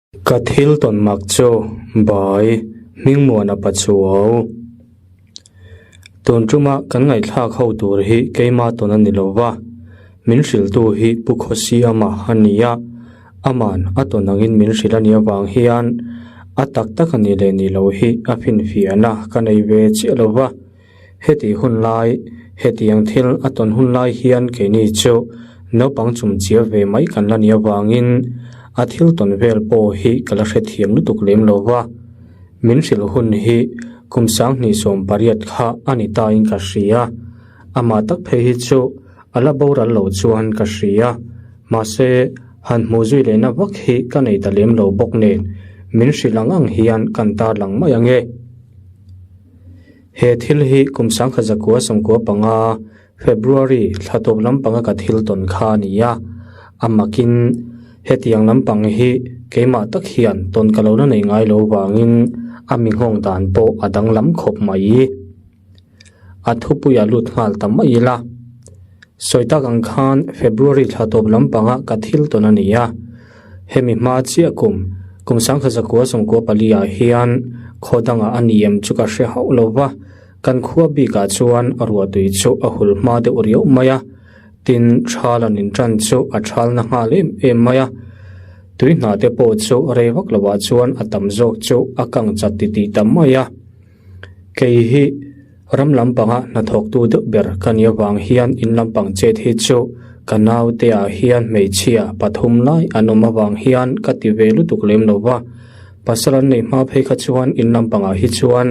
Ka thil tawn mak chu Bai Hmingmuana Pachuau. Tun tuma kan ngaihthlak ho tur hi keima tawn a ni lo va, min hrilhtu hi Pu Khawsiama a ni a, aman a tawn angin min hrilh a nih avang hian a tak tak a nih leh nih loh hi a finfiahna ka nei ve chiah lo va. Heti hun lai, hetiang thil a tawn hun lai hian keini chu naupang chumchia ve mai kan la nih avangin a thil tawn vel pawh hi ka la hrethiam lutuk lem lo va. Min hrilh hun hi kum 2018 kha a ni tain ka hria. Amah tak phei hi chu a la boral lo chuan ka hria. Mahse, han hmuh zui lehna vak hi ka nei ta lem lo bawk nen min hrilh ang ang hian kan tarlang mai ang e. He thil hi kum 1995, February thla tawp lampanga ka thil tawn kha a ni a, a makin hetiang lampang hi keimah tak hian tawn ka lo la nei ngai lo vangin a mi nghawng dan pawh a danglam khawp mai. A thupuia lut nghal ta mai ila. Sawi tak ang khan February thla tawp lampanga ka thil tawn a ni a, hemi hma chiah kum kum 1994 ah hian khaw dangah a ni em chu ka hre hauh lo va, kan khua bikah chuan ruahtui chu a hul hma deuh riau mai a, tin thal an intan chu a thal na nghal em em mai a, tui hna te pawh chu rei vak lovah chuan a tam zawk chu a kang chat titih ta mai a. Kei hi ram lampanga hnathawktu deuh ber ka nih avang hian in lampang chet hi chu ka naute ah hian hmeichhia pathum lai an awm avang hian ka ti ve lutuk lem lo va, pasal an neih hma phei kha chuan in lampangah hi chuan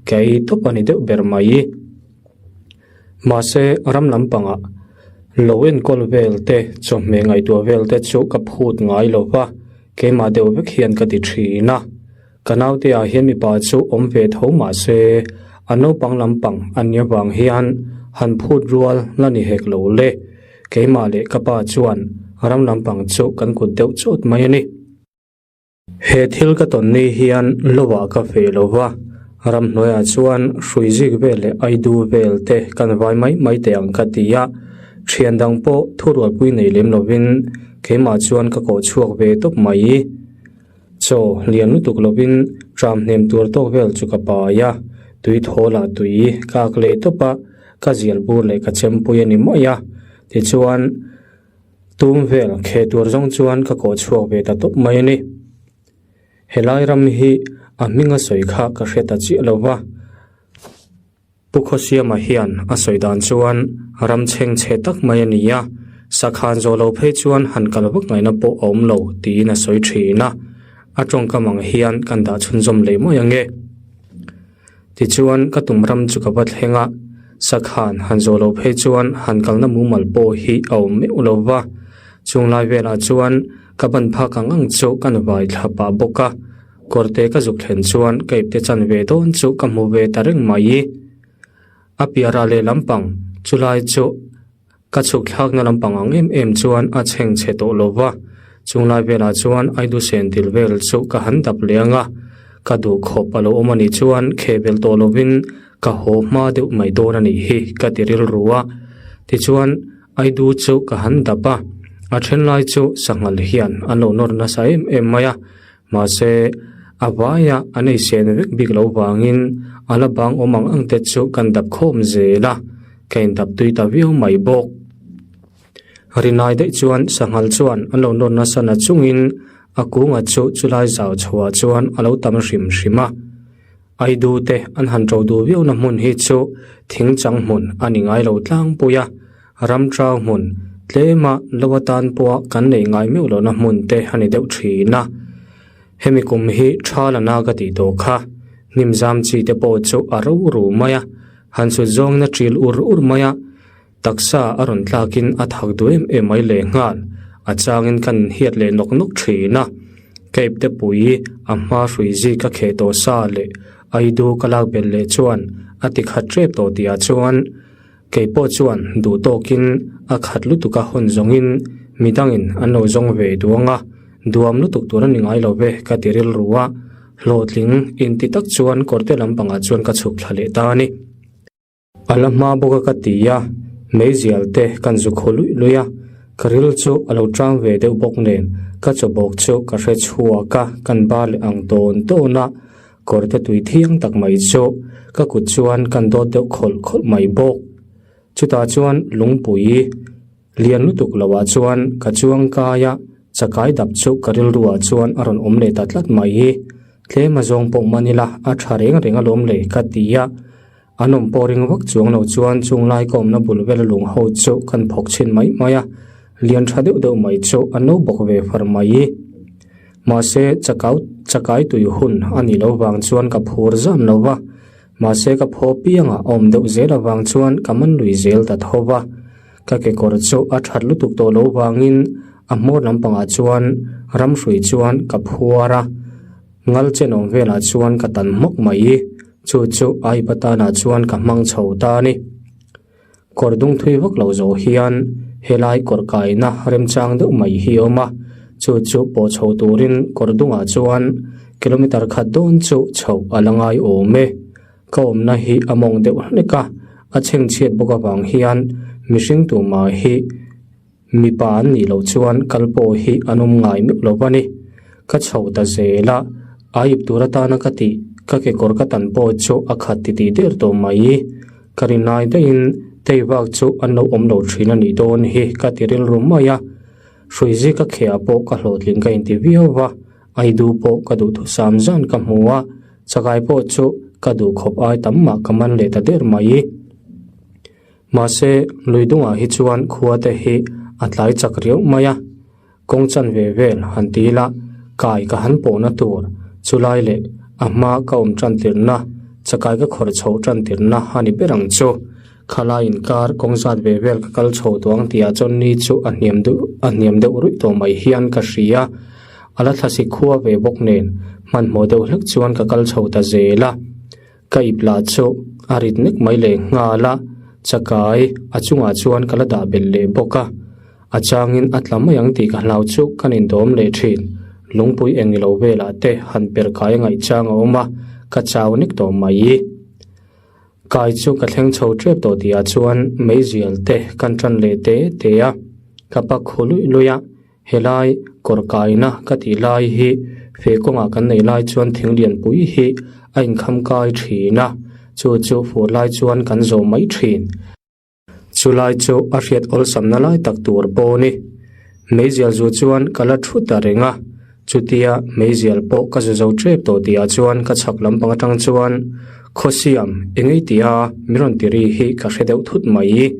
ka ei tawp a ni deuh ber mai. Mahse ram lampangah lo enkawl vel te chawhmeh ngaihtuah vel te chu ka phut ngai lo va, keimah deuh vek hian ka ti thin a. Ka naute ah hian mipa chu awm ve tho mah se, a naupang lampang an nih avang hian han phut rual la ni hek lo le. Keimah leh ka pa chuan ram lampang chu kan kut deuh chawt mai a ni. He thil ka tawn ni hian lovah ka feh lo va, ramhnuaiah chuan hrui zik vel leh aidu vel te kan vai mai mai teh ang ka ti a, thian dang pawh thurualpui nei lem lovin keimah chuan ka kawh chhuak ve tawp mai. Chaw lian lutuk lovin tram hnem tur tawk vel chu ka pai a, tui thaw lah tui ka ak leh tawp a, ka zial bur leh ka chempui a ni mai a, tichuan tum vel kheh tur zawng chuan ka kawh chhuak ve ta tawp mai a ni. Helai ram hi a hming a sawi kha ka hre ta chiah lo va. Pu Khawsiama hian a sawi dan chuan ram chheng chhe tak mai a ni a, sakhan zawh lo phei chuan han kal vak ngaihna pawh a awm lo tiin a sawi thin a, a tawngkam ang hian kan dah chhunzawm leh mai ang e. Tichuan ka tum ram chu ka va thleng a, sakhan han zawh lo phei chuan han kalna mumal pawh hi a awm meuh lo va, chunglai velah chuan ka ban phak ang ang chu kan vai thla pah bawk a. Kawrte ka zuk thlen chuan ka ipte chan ve dawn chu ka hmu ve ta reng mai. A piahra leh lampang chulai chu ka chhuk thlakna lampang ang em em chuan a chheng chhe tawh lo va, chunglai velah chuan Aidu sen til vel chu ka han dap leh ang a, ka duh khawp a lo awm a nih chuan kheh belh tawh lovin ka haw hma deuh mai dawn a nih hi ka ti rilru a. Tichuan Aidu chu ka han dap a, a then lai chu sanghal hian an lo nawr nasa em em mai a, Mahse, a vaia an ei sen vek bik lo vangin a la bang awm ang ang te chu kan dap khawm zel a, ka indap tui ta viau mai bawk. Rinai daih chuan sanghal chuan an lo nawr nasa na chungin a kunga chu chulai zau chhoah chuan a lo tam hrim hrim a. Aidu te an han ṭo duh viau na hmun hi chu thing chang hmun a ni ngai lo tlangpui a. Ram trau hmun tlema lo atan pawha kan neih ngai meuh lohna hmun te a ni deuh thin a. Hemi kum hi tha la na ka tih tawh kha. Hnim zam chi te pawh chu a ro ru mai a, han sut zawngin a ṭil ur ur mai a, taksa a rawn tlakin a thak duh em em mai lehnghal. A changin kan inhiat leh nawk nawk thin a. Ka ipte pui a hma hrui zi ka kheh tawh sa leh aidu ka lak belh leh chuan a ti khat ṭep tawh tihah chuan Kei pawh chuan duh tawkin a khat lutuk a hawn zawngin midangin an lo zawng ve duang a, duam lutuk tur a ni ngai lo ve ka ti rilru a, hlawhtling inti tak chuan kawrte lampangah chuan ka chhuk thla leh ta a ni. A la hma bawk a ka ti a, meizial te kan zu khaw luih luih a, ka ril chu a lo tang ve deuh bawk nen. Ka chaw bawk chu ka hre chhuak a, kan bar leh ang tawn tawn a, kawrte tui thiang tak mai chu ka kut chuan kan dawt deuh khawlh khawlh mai bawk. Chutah chuan lungpui lian lutuk loah chuan ka chuang kai a, chakai dap chu ka rilruah chuan a rawn awm leh ta tlat mai. Tlem a zawng pawh man ila a tha reng reng alawm le ka ti a. An awm pawh ring vak chuang lo chuan chung lai ka awmna bul vel lung ho chu kan phawk chhin mai mai a, lian tha deuh deuh mai chu an lo bawk ve far mai. Mahse chakau chakai tui hun a nih loh vang chuan ka phur zam lo va, mahse ka phaw piangah a awm deuh zel avang chuan ka man lui zel ta tho va. Ka kekawr chu a that lutuk tawh loh vangin a hmawr lampangah chuan ramhrui chuan ka phuar a. Ngal chenawm velah chuan ka tan hmawk mai. Chu chu Aipa tanah chuan ka hmang chho ta a ni. Kawr dung thui vak lo zawh hian helai kawr kaina remchang deuh mai hi a awm a, chu chu pawh chho turin kawr dungah chuan kilometer khat dawn chu chhoh a la ngai awm e. Ka awmna hi a mawng deuh hlek a, a chhengchhiat bawk avang hian mihring tumah hi Mipa an nih loh chuan kal pawh hi an awm ngai meuh lo va ni. Ka chho ta zel a, a ip tur atana ka tih ka kekawr ka tan pawh chu a khat titih der tawh mai. Ka rin lai daihin tei vak chu an lo awm lo thin a nih dawn hi ka ti rilru mai a. Hruizi ka khehah pawh ka hlawhtling ka inti viau va, Aidu pawh ka duhthusam zan ka hmu a, chakai pawh chu ka duh khawp ai tam mah ka man leh ta der mai. Mahse, lui dungah hi chuan khua te hi a tlai chak riauh mai a, kawng chan ve vel han ti ila kai ka han pawhna tur chulai leh a hma ka awm tan tirhna, chakai ka khawrh chhoh tan tirhna a ni ber ang chu. Khalai inkar kawng zat ve vel ka kal chho tawh ang tihah chuan ni chu a hniam deuh a hniam deuh ruih tawh mai hian ka hria. A la thlasi khua ve bawk nen hmanhmawh deuh hlek chuan ka kal chho ta zel a. Ka ip lah chu a rit nek mai leh nghal a, chakai a chungah chuan ka la dah belh leh bawk a. A changin a tla mai ang tih ka hlau chu kan indawm leh thin. Lungpui eng ilo velah te han per kai a ngaih chang a awm a, ka chau nek tawh mai. Kai chu ka thleng chho tep tawh tihah chuan meizial te kan tan leh te te a, ka pak khu luih luih a. Helai kawr kaina ka tih lai hi fe kawngah kan neih lai chuan thing lianpui hi a inkham kai thin a, chu chu fur lai chuan kan zawh mai thin. Chulai chu a hriat awlsamna lai tak tur pawh a ni. Meizial zu chuan ka la thu ta reng a, chutia meizial pawh ka zu zo tep tawh tihah chuan ka chhak lampang atang chuan Khawsiam engei tia min rawn ti ri hi ka hre deuh thut mai.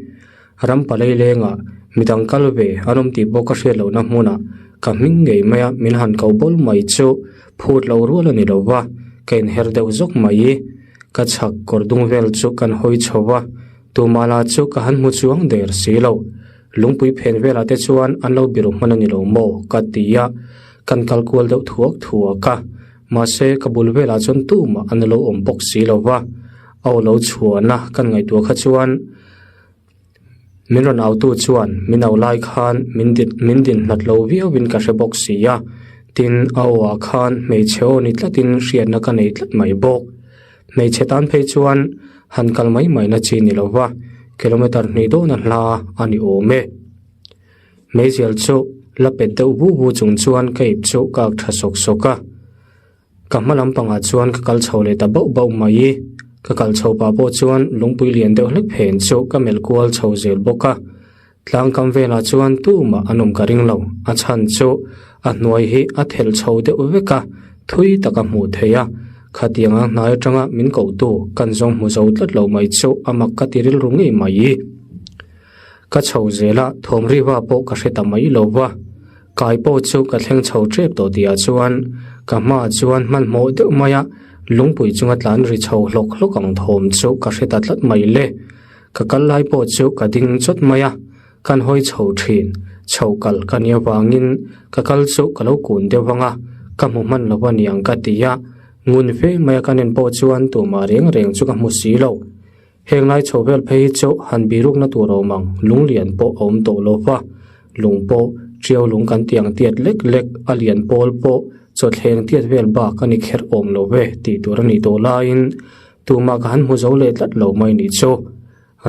Ram palei lengah midang kal ve an awm tih pawh ka hriat lohna hmunah ka hming ngei mai a, min han ko bawl mai chu phut lo rual a ni lo va, ka inher deuh zawk mai. Ka chhak kawr dung vel chu kan hawi chho va, tumah lah chu ka han hmu chuang der si lo. Lungpui phen velah te chuan an lo biru hman a ni lo maw ka ti a, kan kal kual deuh thuak thuak a, mahse ka bul velah chuan tumah an lo awm bawk si lo va, a aw lo chhuahna kan ngaihtuah kha chuan Min rawn autu chuan min au lai khan min din min din hlat lo viauin ka hre bawk si a, tin a aw ah khan hmeichhe aw ni tlatin hriatna ka nei tlat mai bawk. Hmeichhe tan phei chuan han kal mai mai na chi ni lo va, kilometer hnih dawna hla a ni awm e. Meizial chu la pet deuh vu vu chung chuan ka ip chu ka ak tha sawk sawk a. Ka hma lampangah chuan ka kal chho leh ta bauh bauh mai. Ka kal chho pah pawh chuan lungpui lian deuh hlek phen chu ka melh kual chho zel bawk a. Tlangkam velah chuan tumah an awm ka ring lo. A chhan chu a hnuai hi a thelh chho deuh vek a, thui tak a hmuh theih a. Khatianga hnai atanga min kohtu kan zawng hmu zo tlat lo mai chu a mak ka ti rilru ngei mai. Ka chho zel a, thawm riva pawh ka hre ta mai lo va. Kai pawh chu ka thleng chho tep tawh tihah chuan ka hmaah chuan hmanhmawh deuh mai a, lungpui chunga tlan ri chho hlawk hlawk ang thawm chu ka hre ta tlat mai le. Ka kal lai pawh chu ka ding chawt mai a, kan hawi chho thin. Chho kal ka nih avangin ka kal chu ka lo kun deuh vang a, ka hmu hman lo a niang ka ti a, ngun fe mai a kan en pawh chuan tumah reng reng chu ka hmu si lo. Heng lai chho vel phei hi chu han birukna tur a awm ang, lung lian pawh a awm tawh lo va, lung pawh ṭiau lung kan tih ang tiat lek lek, a lian pawl pawh chawthleng tiat vel bak a ni kher awm lo ve tih tur a nih tawh laiin tumah ka han hmu zo leh tlat lo mai nih chu.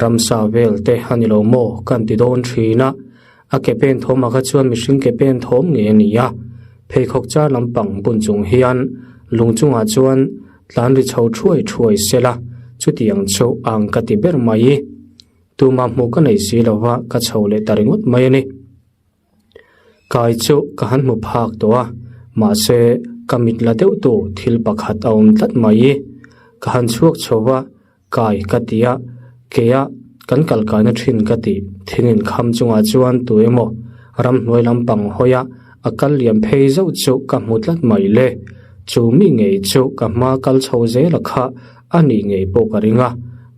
Ramsa vel te a ni lo maw kan ti dawn thin a, a ke pen thawmah kha chuan mihring ke pen thawm ngei a ni a. Pheikhawk char lampang bun chung hian lung chungah chuan tlan ri chho thuai thuai sela, chutiang chu ang ka ti ber mai. Tumah hmuh ka nei si lova ka chho leh ta ringawt mai a ni. Kai chu ka han hmu phak tawh a, mahse ka mit la deuh tu thil pakhat a awm tlat mai. Ka han chhuak chho va, kai ka ti a, keia kan kal kaina thin ka ti. Thing inkham chungah chuan tu emaw ramhnuai lampang hawi a, a kal liam phei zauh chu ka hmu tlat mai le. Chu mi ngei chu ka hma kal chho zel a kha a nih ngei pawh ka ring a,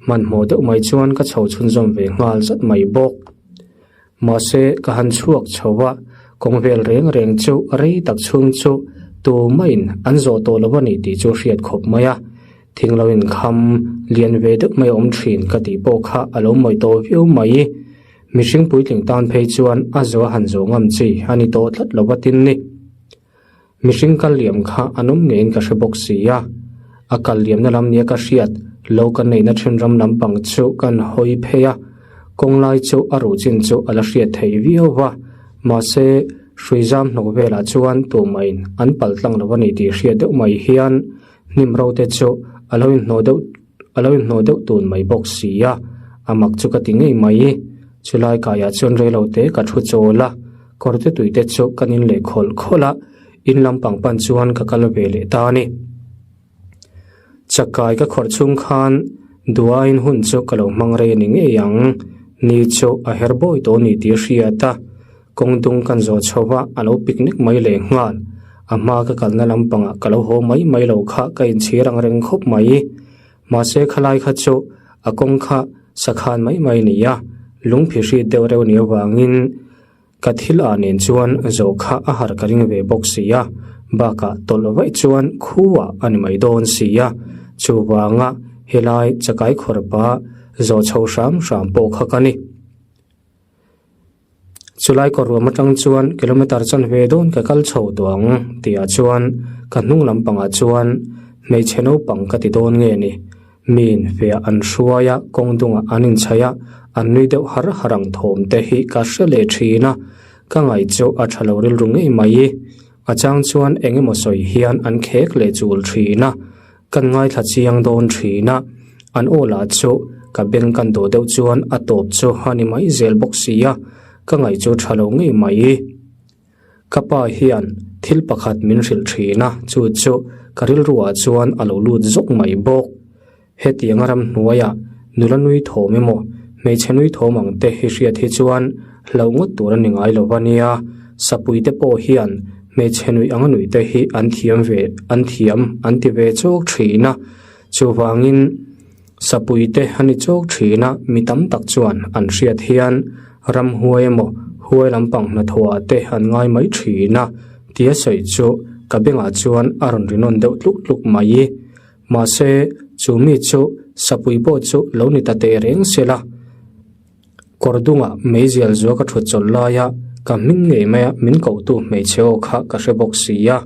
hmanhmawh deuh mai chuan ka chho chhunzawm ve nghal zat mai bawk. Mahse, ka han chhuak chho a, kawng vel reng reng chu rei tak chhung chu tumahin an zawh tawh lo a ni tih chu hriat khawp mai a. Thing lo inkham lian ve deuh mai a awm thin ka tih pawh kha a lo mawi tawh viau mai. Mihring puitling tan phei chuan a zawh a han zawh ngam chi a ni tawh tlat lo a tin ni. Mihring kal liam kha an awm ngeiin ka hre bawk si a, a kal liamna lam nia ka hriat lo kan neihna then ram lampang chu kan hawi phei a, kawng lai chu a ruh chin chu a la hriat theih viau va, mahse hrui zam hnawk velah chuan tumahin an pal tlang lo a ni tih hriat deuh mai hian hnim ro te chu a lo inhnawh deuh A lo inhnawh deuh tun mai bawk si a, a mak chu ka ti ngei mai. Chulai kaiah chuan reilo te ka thu chawl a, kawrte tui te chu kan in leh khawlh khawlh a, in lampang pan chuan ka kal ve leh ta a ni. Chakai ka khawrh chhung khan duaiin hun chu ka lo hmang rei a ni ngei ang, ni chu a her bawi tawh a ni tih a hriat a, kawng dung kan zawh chho a, a lo picnic mai leh nghal. A hma ka kalna lampangah ka lo haw mai mai lo kha ka inchhir ang reng khawp mai. Mahse khalai kha chu a kawng kha sakhan mai mai a ni a, lungphi hrit deuh reuh ni avangin ka thil ah nen chuan zawh kha a har ka ring ve bawk si a, bakah tawlh vaih chuan khuah a ni mai dawn si a, chuvanga helai chakai khawrpa zawh chho hram hram pawh kha ka ni. Chulai kawr ruam atang chuan kilometer chanve dawn ka kal chho tawh ang tihah chuan ka hnung lampangah chuan hmeichhe naupang ka ti dawn nge ni. Miin fiah an hruai a, kawng dungah an inchhaih a, an nui deuh har har ang thawm te hi ka hre leh thin a, ka ngaih chu a tha lo rilru ngei mai. A chang chuan eng emaw sawi hian an khek leh chul thin a, Kan ngaithla chiang dawn thin a, an aw lah chu ka beng kan dawh deuh chuan a tawp chu a ni mai zel bawk si a, ka ngaih chu tha lo ngei mai. Ka pa hian thil pakhat min hrilh thin a, chu chu ka rilruah chuan a lo lut zawk mai bawk. Hetiang a ramhnuaiah nula nui thawm emaw hmeichhe nui thawm ang te hi hriat hi chuan hlauh ngawt tur a ni ngai lo a nia, sapui te pawh hian Hmeichhe nuih anga nuih te hi an thiam ve an thiam an ti ve chawk thin a, chuvangin sapui te a ni chawk thin a, mi tam tak chuan an hriat hian ramhuai emaw huai lampang hnathawhah te an ngai mai thin a tia sawi chu ka bengah chuan a rawn ri nawn deuh tluk tluk mai. Mahse chu mi chu sapui pawh chu lo ni ta teh reng sela. Kawr dungah meizial zua ka thut chawlh laia ka hming ngei maia min kohtu hmeichhe aw kha ka hre bawk si a,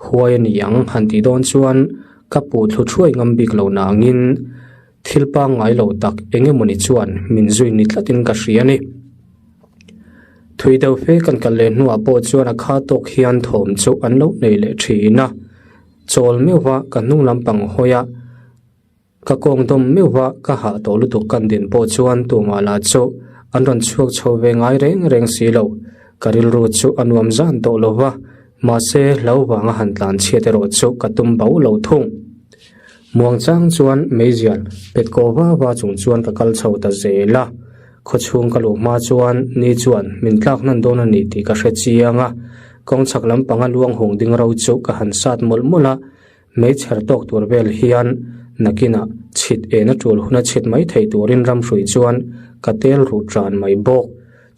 huai a ni ang han tih dawn chuan ka pu thlu thuai ngam bik lo nangin thil pangngai lo tak eng emawni chuan min zui ni tlatin ka hria a ni. Thui deuh fe kan kal leh hnuah pawh chuan a kha tawk hian thawm chu an lo nei leh thin a, chawl meuhva ka hnung lampang hawi a, Ka kawng dawm meuh va, ka hah tawh lutuk kan din pawh chuan tumah lah chu an rawn chhuak chho ve ngai reng reng si lo. Ka rilru chu a nuam zan tawh lo va, mahse hlo vanga han tlan chhiat erawh chu ka tum bo lo thung. Muangchang chuan meizial pet kaw va va chung chuan ka kal chho ta zel a, khawchhung ka luh hma chuan ni chuan min tlak hnan dawn a ni tih ka hre chiang a, kawng chhak lampanga luang hung ding ro chu ka han sat mawlh mawlh a, Hmeichher tawk tur vel hian nakinah chhit ena tul huna chhit mai thei turin ramhrui chuan ka tel ruh tan mai bawk.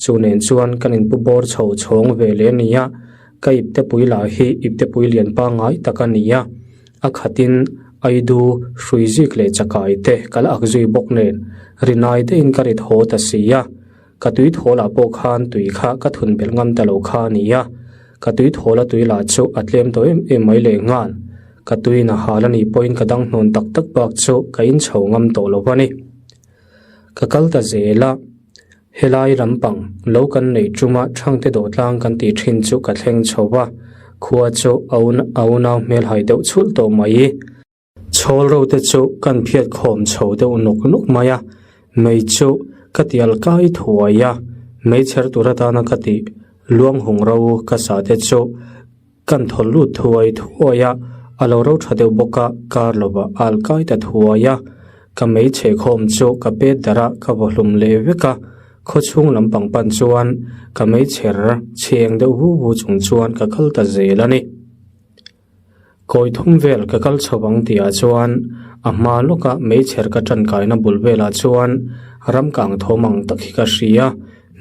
Chu nen chuan kan inpu bawr chho chhawng ve leh a ni a, ka iptepui lah hi iptepui lian pangngai tak a ni a, a khatin aidu hrui zik leh chakai te ka la ak zui bawk nen rinai deuhin ka rit haw ta si a. Ka tui thawl ah pawh khan tui kha ka thun belh ngam ta lo kha a ni a, ka tui thawl a tui lah chu a tlem tawh em em mai leh nghal. Ka tuiin a hal a nih pawhin ka dang hnawn tak tak bak chu ka inchho ngam tawh lo a ni. Ka kal ta zel a, helai lampang lo kan neih tuma Thangte Dawhtlang kan tih thin chu ka thleng chho va. Khua chu a a unau hmel hai deuh chhulh tawh mai. Chhawl ro te chu kan phiat khawm chho deuh nawk nawk mai a, mei chu ka ti al kai thuai a, mei chher tur atana ka tih luang hung ro ka sah te chu kan thawl lut thuai thuai a, a lo ro tha deuh bawk a, kar lovah a al kai ta thuai a, ka mei chhe khawm chu ka pet darh a, ka vaw hlum leh vek a, khaw chhung lampang pan chuan ka mei chher chheng deuh vu vu chung chuan ka kal ta zel a ni. Kawi thum vel ka kal chho ang tihah chuan a hma lawka meichher ka tankaina bul velah chuan ram kang thawm ang tak hi ka hria,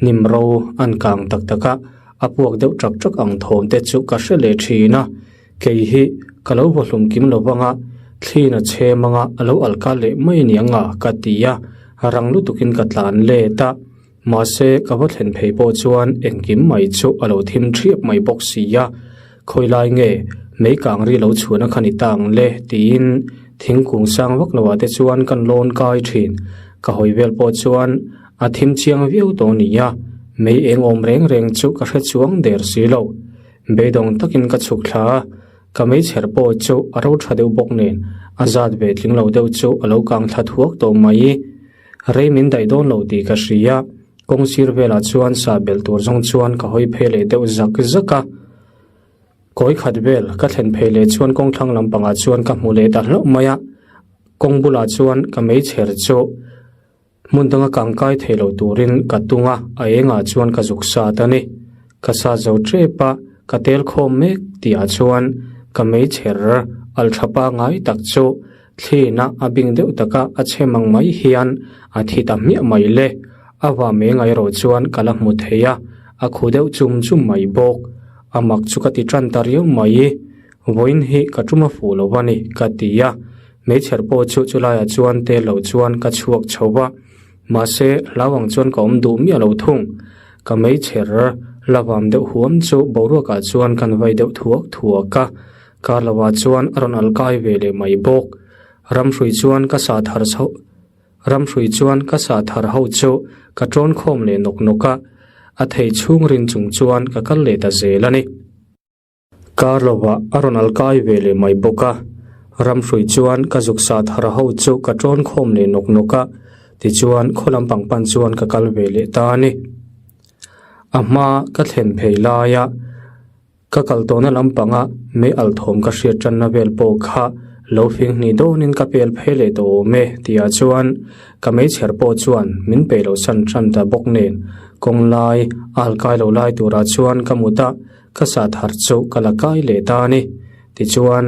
hnim ro an kang tak tak a, a puak deuh ṭak ṭak ang thawm te chu ka hre leh ṭhin a, kei hi ka lo vaw hlum kim lo vang a, thliin a chhem anga a lo alka leh mai aniang a ka ti a, rang lutukin ka tlan let a. Mahse, ka va thlen phei pawh chuan engkim mai chu a lo thim ṭhiap mai bawk si a, khawi lai nge mei kang ri lo chhuahna kha ni ta ang le tiin thingkung sang vak loah te chuan kan lawn kai ṭhin. Ka hawi vel pawh chuan a thim chiang viau tawh a ni a, mei eng awm reng reng chu ka hre chuang der si lo. Beidawng takin ka chhuk thla a, ka meichher pawh chu a ro ṭha deuh bawk nen a zat ve tling lo deuh chu a lo kang thla thuak tawh mai. Rei min daih dawn lo tih ka hria, kawng sir velah chuan sa belh tur zawng chuan ka hawi phei leh deuh zak zak a. Kawi khat vel ka thlen phei leh chuan kawng thlang lampangah chuan ka hmu leh ta hlauh mai a, kawng bulah chuan ka meichher chu hmun danga kang kai thei lo turin ka tung a, a engah chuan ka zuk sat a ni. Ka sa zo tep a, ka tel khawm mek tihah chuan ka meichher al tha pangai tak chu Thlina a bing deuh taka a chhe mang mai hian a thi ta hmiah mai le. A va mai ngaih chuan ka la hmu thei a, a khu deuh chum chum mai bawk. A mak chu ka ti tan ta riau mai. Vawiin hi ka tum a fuh lo a ni, ka ti a. Hmeichher pawh chu chulaiah chuan tel lo chuan ka chhuak chho va. Mahse, hlau ang chuan ka awm duh miah lo thung. Ka meichher la vam deuh huam chu boruakah chuan kan vai deuh thuak thuak a. Kar lovah chuan a rawn al kai ve leh mai bawk. Ramhrui chuan ka sah thar chho Ramhrui chuan ka sah thar ho chu ka tawn khawm leh nawk nawk a, a thei chhung rin chung chuan ka kal leh ta zel a ni. Kar lovah a rawn al kai ve leh mai bawk a, Ramhrui chuan ka zuk sah thar ho chu ka tawn khawm leh nawk nawk a, tichuan khaw lampang pan chuan ka kal ve leh ta a ni. A hma ka thlen phei laia. Ka kal tawhna lampanga mei al thawm ka hriat tanna vel pawh kha lo fing hnih dawnin ka pel phei leh tawh awm e tihah chuan ka meichher pawh chuan min peih loh san tan ta bawk nen kawng lai a al kai lo lai turah chuan ka mut a, ka sah thar chu ka la kai leh ta a ni. Tichuan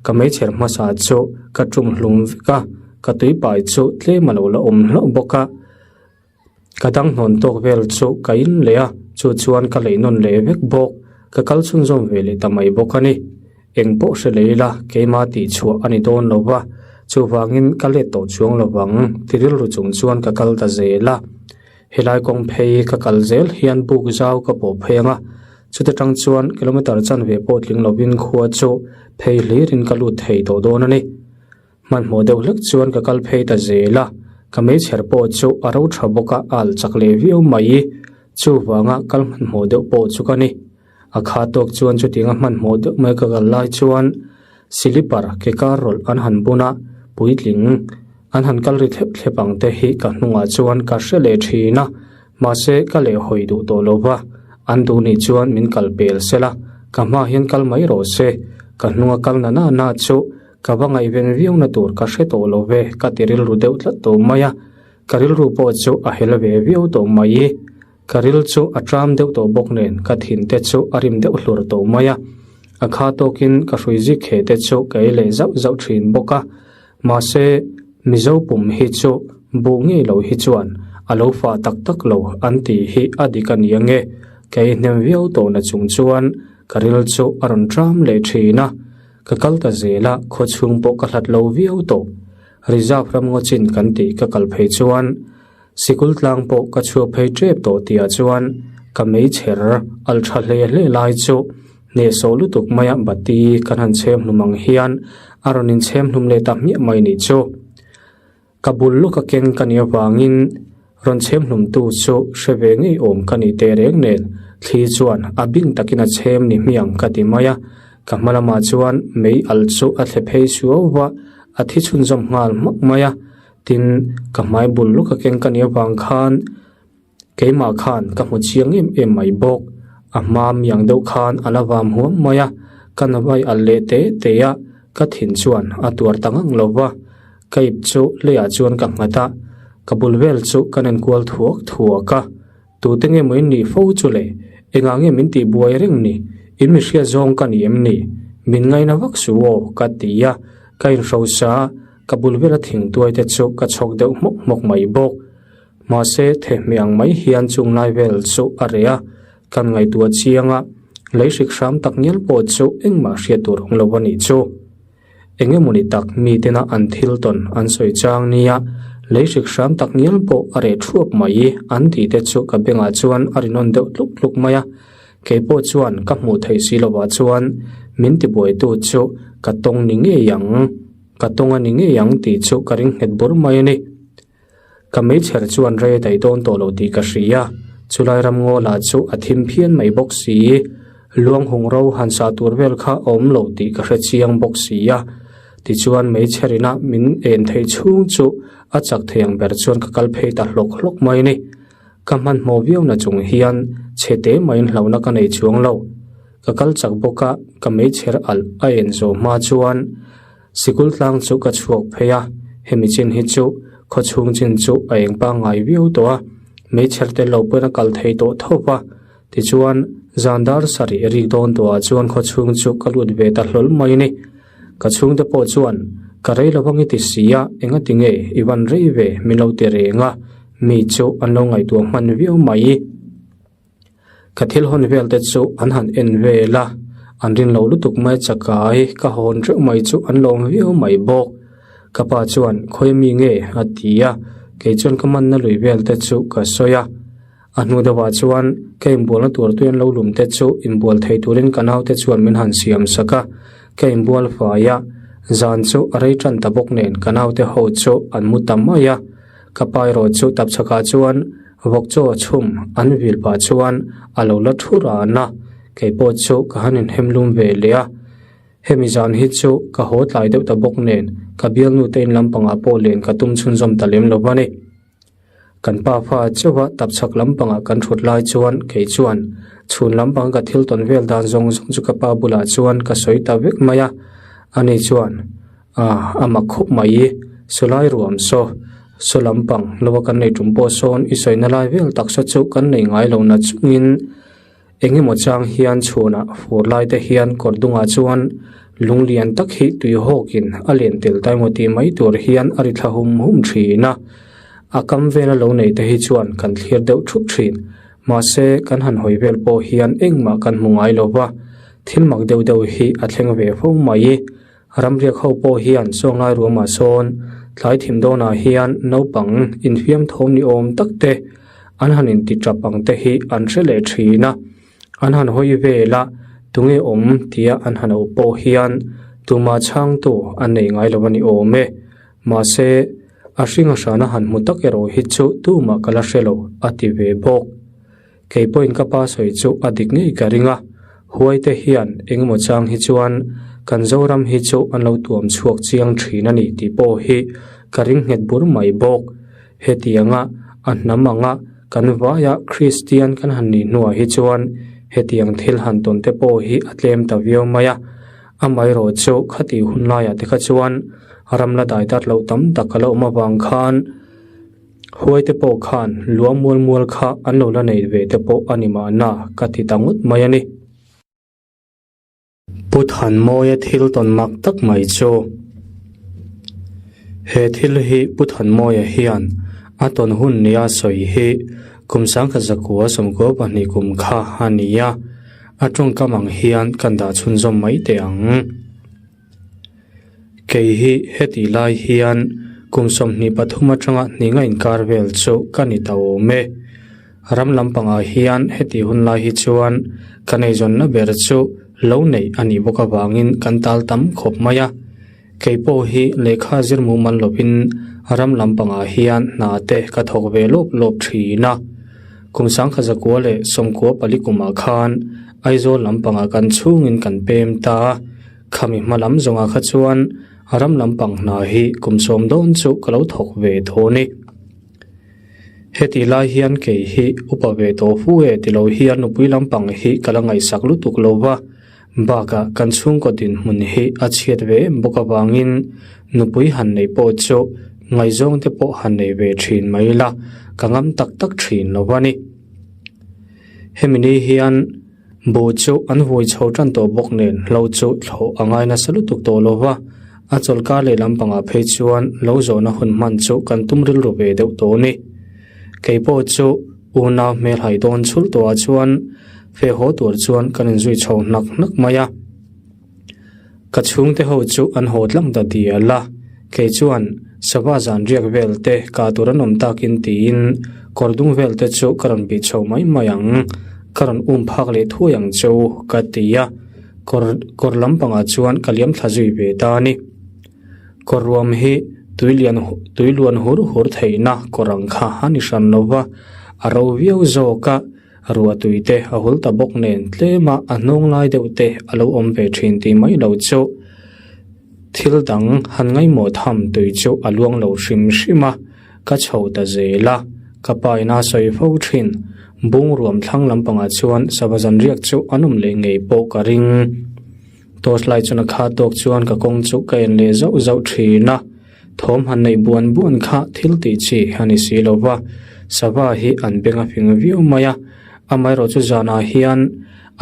ka meichher hmasa chu ka tum hlum vek a, ka tuipai chu tlem a lo la awm hlauh bawk a. Ka dang hnawn tawk vel chu ka in leh a, chu chuan ka lei nawn leh vek bawk. Ka kal chhunzawm ve leh ta mai bawk a ni. Eng pawh hre lei ila keimah tih chhuah a ni dawn lo va, chuvangin ka let tawh chuang lo vang ti rilru chung chuan ka kal ta zel a. Helai kawng phei ka kal zel hian buk zau ka pawh phei ang a, chuta tang chuan kilometre chanve pawh tling lovin khua chu phei hlirin ka lut thei tawh dawn a ni. Hmanhmawh deuh hlek chuan ka kal phei ta zel a, ka meichher pawh chu a ro tha bawk a, a al chak leh viau mai. Chuvanga kal hmanhmawh deuh pawh chu ka ni. A kha tawk chuan chutianga hmanhmawh deuh mai ka kal lai chuan silipar ke kar rawlh an han bun a, puitling an han kal ri thlep thlep ang te hi ka hnungah chuan ka hre leh thin a, mahse ka lehhawi duh tawh lo va, an duh nih chuan min kal pel sela, ka hma hian kal mai rawh se, ka hnunga kal na na na chu Ka va ngaihven viauna tur ka hre tawh lo ve, ka ti rilru deuh tlat tawh mai a, ka rilru pawh chu a hel ve viau tawh mai. Ka ril chu a ṭam deuh tawh bawk nen ka thin te chu a rim deuh hlur tawh mai a, a kha tawkin ka hrui zik he te chu ka ei leh zauh zauh ṭhin bawk a, mahse Mizo pum hi chu buh ngei lo hi chuan a lo fah tak tak lo an tih hi a dik a ni ange, ka ei hnem viau tawh na chung chuan ka ril chu a rawn ṭam leh ṭhin a. Ka kal ta zel a, khaw chhung pawh ka hlat lo viau tawh. Reserve ram ngaw chin kan tih ka kal phei chuan sikul tlang pawh ka chhuak phei tep tawh tihah chuan ka meichher al tha hle hle lai chu hnehsawh lutuk maia bati kan han chhem hlum ang hian a rawn inchhem hlum leh ta hmiah mai nih chu. Ka bul lawka keng ka nih avangin rawn chhem hlumtu chu hre ve ngei awm ka nih teh reng nen. Thli chuan a bing takin a chhem ni hmiang ka ti mai a, ka hma lamah chuan mei alh chu a thle phei suau va, a thi chhunzawm nghal hmak mai a. Tin, ka hmai bul lawk a keng ka nih avang khan keimah khan ka hmu chiang em em mai bawk. A hma miang deuh khan a la vam huam mai a, ka nawai alh leh te te a, ka thin chuan a tuar ta ngang lo va. Ka ip chu leiah chuan ka nghat a, ka bul vel chu ka nen kual thuak thuak a. Tute nge maw in nih fo chu le? Engah nge min tih buai reng ni? In mi hriat zawng ka ni em ni? Min ngaina vak suh aw, ka ti a. Ka inhrosa a, ka bul vela thingtuai te chu ka chhawk deuh hmawk hmawk mai bawk. Mahse, thehmeh ang mai hian chung lai vel chu a reh a, kan ngaihtuah chiang a, lei hrik hram tak ngial pawh chu engmah hriat tur awm lo a nih chu. Eng emawni tak mitena an thil tawn an sawi chang nia, lei hrik hram tak ngial pawh a reh thuap mai an tih te chu ka bengah chuan a rinawn deuh tluk tluk mai a. Kei pawh chuan ka hmuh theih si lovah chuan min tibuaitu chu ka tawng ni ngei ang, ka tawng a ni ngei ang tih chu ka ring nghet bur mai a ni. Ka meichher chuan rei a daih dawn tawh lo tih ka hria. Chulai ramngaw lah chu a thim phian mai bawk si. Luang hung ro han sah tur vel kha a awm lo tih ka hre chiang bawk si a. Tichuan meichher ina min en theih chhung chu a chak thei ang ber chuan ka kal phei ta hlawk hlawk mai a ni. Ka hmanhmawh viau na chung hian chhe te maiin hlauhna ka nei chuang lo. Ka kal chak bawk a, ka meichher alh a en zawh hma chuan Sikul tlang chu ka chhuak phei a, hemi chin hi chu khaw chhung chin chu a eng pangngai viau tawh a, meichher tel lo pawhin a kal thei tawh tho va. Tichuan, zan dar sarih rik dawn tawhah chuan khaw chhung chu ka lut ve ta hlawl mai a ni. Ka chhungte pawh chuan, Ka rei lo vang i ti si a, engati nge i van rei ve min lo ti reng a, mi chu an lo ngaihtuah hman viau mai. Ka thil hawn vel te chu an han en vel a, an rin lo lutuk mai chakai ka hawn reuh mai chu an lawm viau mai bawk. Ka pa chuan khawi mi nge a ti a, kei chuan ka manna lui vel te chu ka sawi a. A hnu deuhah chuan ka inbualna tur tui an lo lum te chu inbual thei turin ka naute chuan min han siam sak a, ka inbual fai a, zan chu a rei tan ta bawk nen ka naute ho chu an mu ta mai a. Ka pa erawh chu tapchhakah chuan Vawk chaw chhum an vil pah chuan a lo la thu ran a, kei pawh chu ka han inhem lum ve leh a. Hemi zan hi chu ka haw tlai deuh ta bawk nen ka bialnu te in lampangah pawh len ka tum chhunzawm ta lem lo va ni. Kan pa fa chauha tapchhak lampangah kan thut lai chuan kei chuan chhun lampang ka thil tawn vel dan zawng zawng chu ka pa bulah chuan ka sawi ta vek mai a, ani chuan A, a mak khawp mai i, sawlai ruam saw, saw lampang lova kan nei tum pawh sawn i sawina lai vel taksa chu kan nei ngai lo na chungin eng emaw chang hian chhunah fur lai te hian kawr dungah chuan lung lian tak hi tui hawkin a len tel ta emaw tih mai tur hian a ri thla hum hum thin a, a kam vela lo nei te hi chuan kan thlir deuh thup thin. Mahse kan han hawi vel pawh hian engmah kan hmu ngai lo va, thil mak deuh deuh hi a thleng ve fo mai. Ramriak ho pawh hian Chawnglai ruamah sawn tlai thim dawnah hian naupang infiam thawm ni awm tak te an han inti tap ang te hi an hre leh thin a, an han hawi vel a, tunge awm tia an han auh pawh hian tumah chhangtu an nei ngai lo a ni awm e. Mahse, a hring a hrana han hmu tak erawh hi chu tumah ka la hre lo a ti ve bawk. Kei pawhin ka pa sawi chu a dik ngei ka ring a, huaite hian engemaw chang hi chuan kan Zoram hi chu an lo tuam chhuak chiang thin a ni tih pawh hi ka ring nghet bur mai bawk. Hetianga a hnam anga kan vaia Kristian kan han nih hnuah hi chuan hetiang thil han tawn te pawh hi a tlem ta viau mai a, amaherawh chu khatih hun laiah te kha chuan ram la dai dat loh tam tak a la awm avang khan, Huaite pawh khan lua mual mual kha an lo la nei ve te pawh a ni mahna ka ti ta ngawt mai a ni. Pu Thanmawia thil tawn mak tak mai chu he thil hi Pu Thanmawia hian a tawn hun nia sawi hi kum sangkhat zakua sawmkua pahnih kum kha a ni a, a tawngkam ang hian kan dah chhunzawm mai teh ang. Kei hi hetih lai hian kum 23 atanga hninga inkar vel chu ka ni ta awm e. Ram lampangah hian hetih hun lai hi chuan ka neizawnna ber chu lo neih a nih bawk avangin kan tal tam khawp mai a. Kei pawh hi lehkha zir mumal lovin ram lampangah hian hna te ka thawk ve lawp lawp thin a. Kum 1904 leh 94 kumah khan Aizawl lampangah kan chhungin kan pem ta a, khami hma lam zawngah kha chuan ram lampang hna hi kum sawm dawn chu ka lo thawk ve tho a ni. Hetih lai hian kei hi upa ve tawh fu e ti lo hian nupui lampang hi ka la ngaihsak lutuk lo va, Bakah kan chhungkaw dinhmun hi a chhiat ve em bawk avangin nupui han neih pawh chu ngaihzawng te pawh han nei ve thin mai ila ka ngam tak tak thin lo a ni. Hemi ni hian buh chu an vui chho tan tawh bawk nen hlo chu thlawh a ngai nasa lutuk tawh lo va, a chawlhkar leh lampangah phei chuan lo zawhna hun hman chu kan tum rilru ve deuh tawh a ni. Kei pawh chu unau hmelhai dawn chhulh tawhah chuan feh haw tur chuan kan inzui chho hnak hnak mai a. Ka chhungte ho chu an haw tlang ta dial a, kei chuan sava zan riak vel te kah tur an awm takin tiin kawr dung vel te chu ka rawn bih chho mai mai ang, ka rawn um phak leh thuai ang che u ka ti a, kawr kawr lampangah chuan ka liam thla zui ve ta a ni. Kawr ruam hi tui lian tui luan hur hur theihna kawr ang kha a ni hran lo va, a ro viau zawk a, ruah tui te a hul ta bawk nen tlema a hnawng lai deuh te a lo awm ve thin tih mai lo chu thil dang han ngaihmawh tham tui chu a luang lo hrim hrim a, ka chho ta zel a, ka pa ina sawi fo thin, bung ruam thlang lampangah chuan sava zanriak chu an awm leh ngei pawh ka ring. Torch light chuan a khat tawk chuan ka kawng chu ka en leh zauh zauh thin a, thawm han neih buan buan kha thil tih chi a ni si lo va, sava hi an beng a fing viau mai a, amaherawh chu zanah hian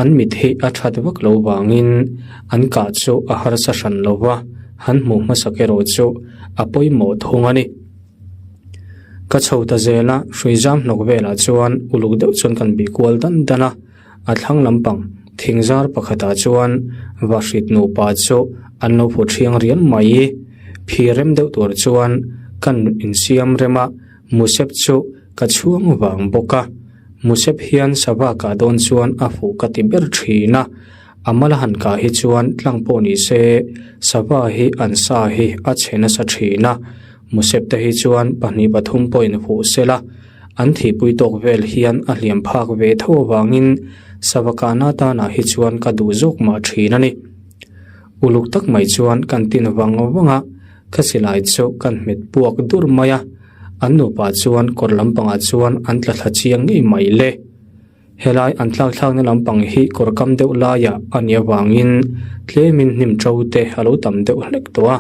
an mit hi a that vak lo vangin an kah chu a harsa hran lo va, han hmuh hmasak erawh chu a pawimawh thung a ni. Ka chho ta zel a, hrui zam hnawk velah chuan uluk deuh chuan kan bih kual dan dan a. A thlang lampang thing zar pakhatah chuan vahrit nupa chu an lo phu thiang rial mai. Phi rem deuh tur chuan kan insiam rem a, musep chu ka chhuang vang bawk a. Musep hian sava kah dawn chuan a fuh ka ti ber thin a, a mal han kah hi chuan tlang pawh ni se sava hi an sa hi a chhe nasa thin a, musep te hi chuan pahnih pathum pawhin fuh sela. An thihpui tawk vel hian a hliam phak ve tho avangin sava kahna tanah hi chuan ka duh zawk mah thin a ni. Uluk tak mai chuan kan tin vang vang a, ka silai chu kan hmet puak dur mai a, an nupa chuan kawr lampangah chuan an tla thla chiang ngei mai le. Helai an tlakthlakna lampang hi kawr kam deuh laiah a nih avangin tlemin hnim to te a lo tam deuh hlek tawh a,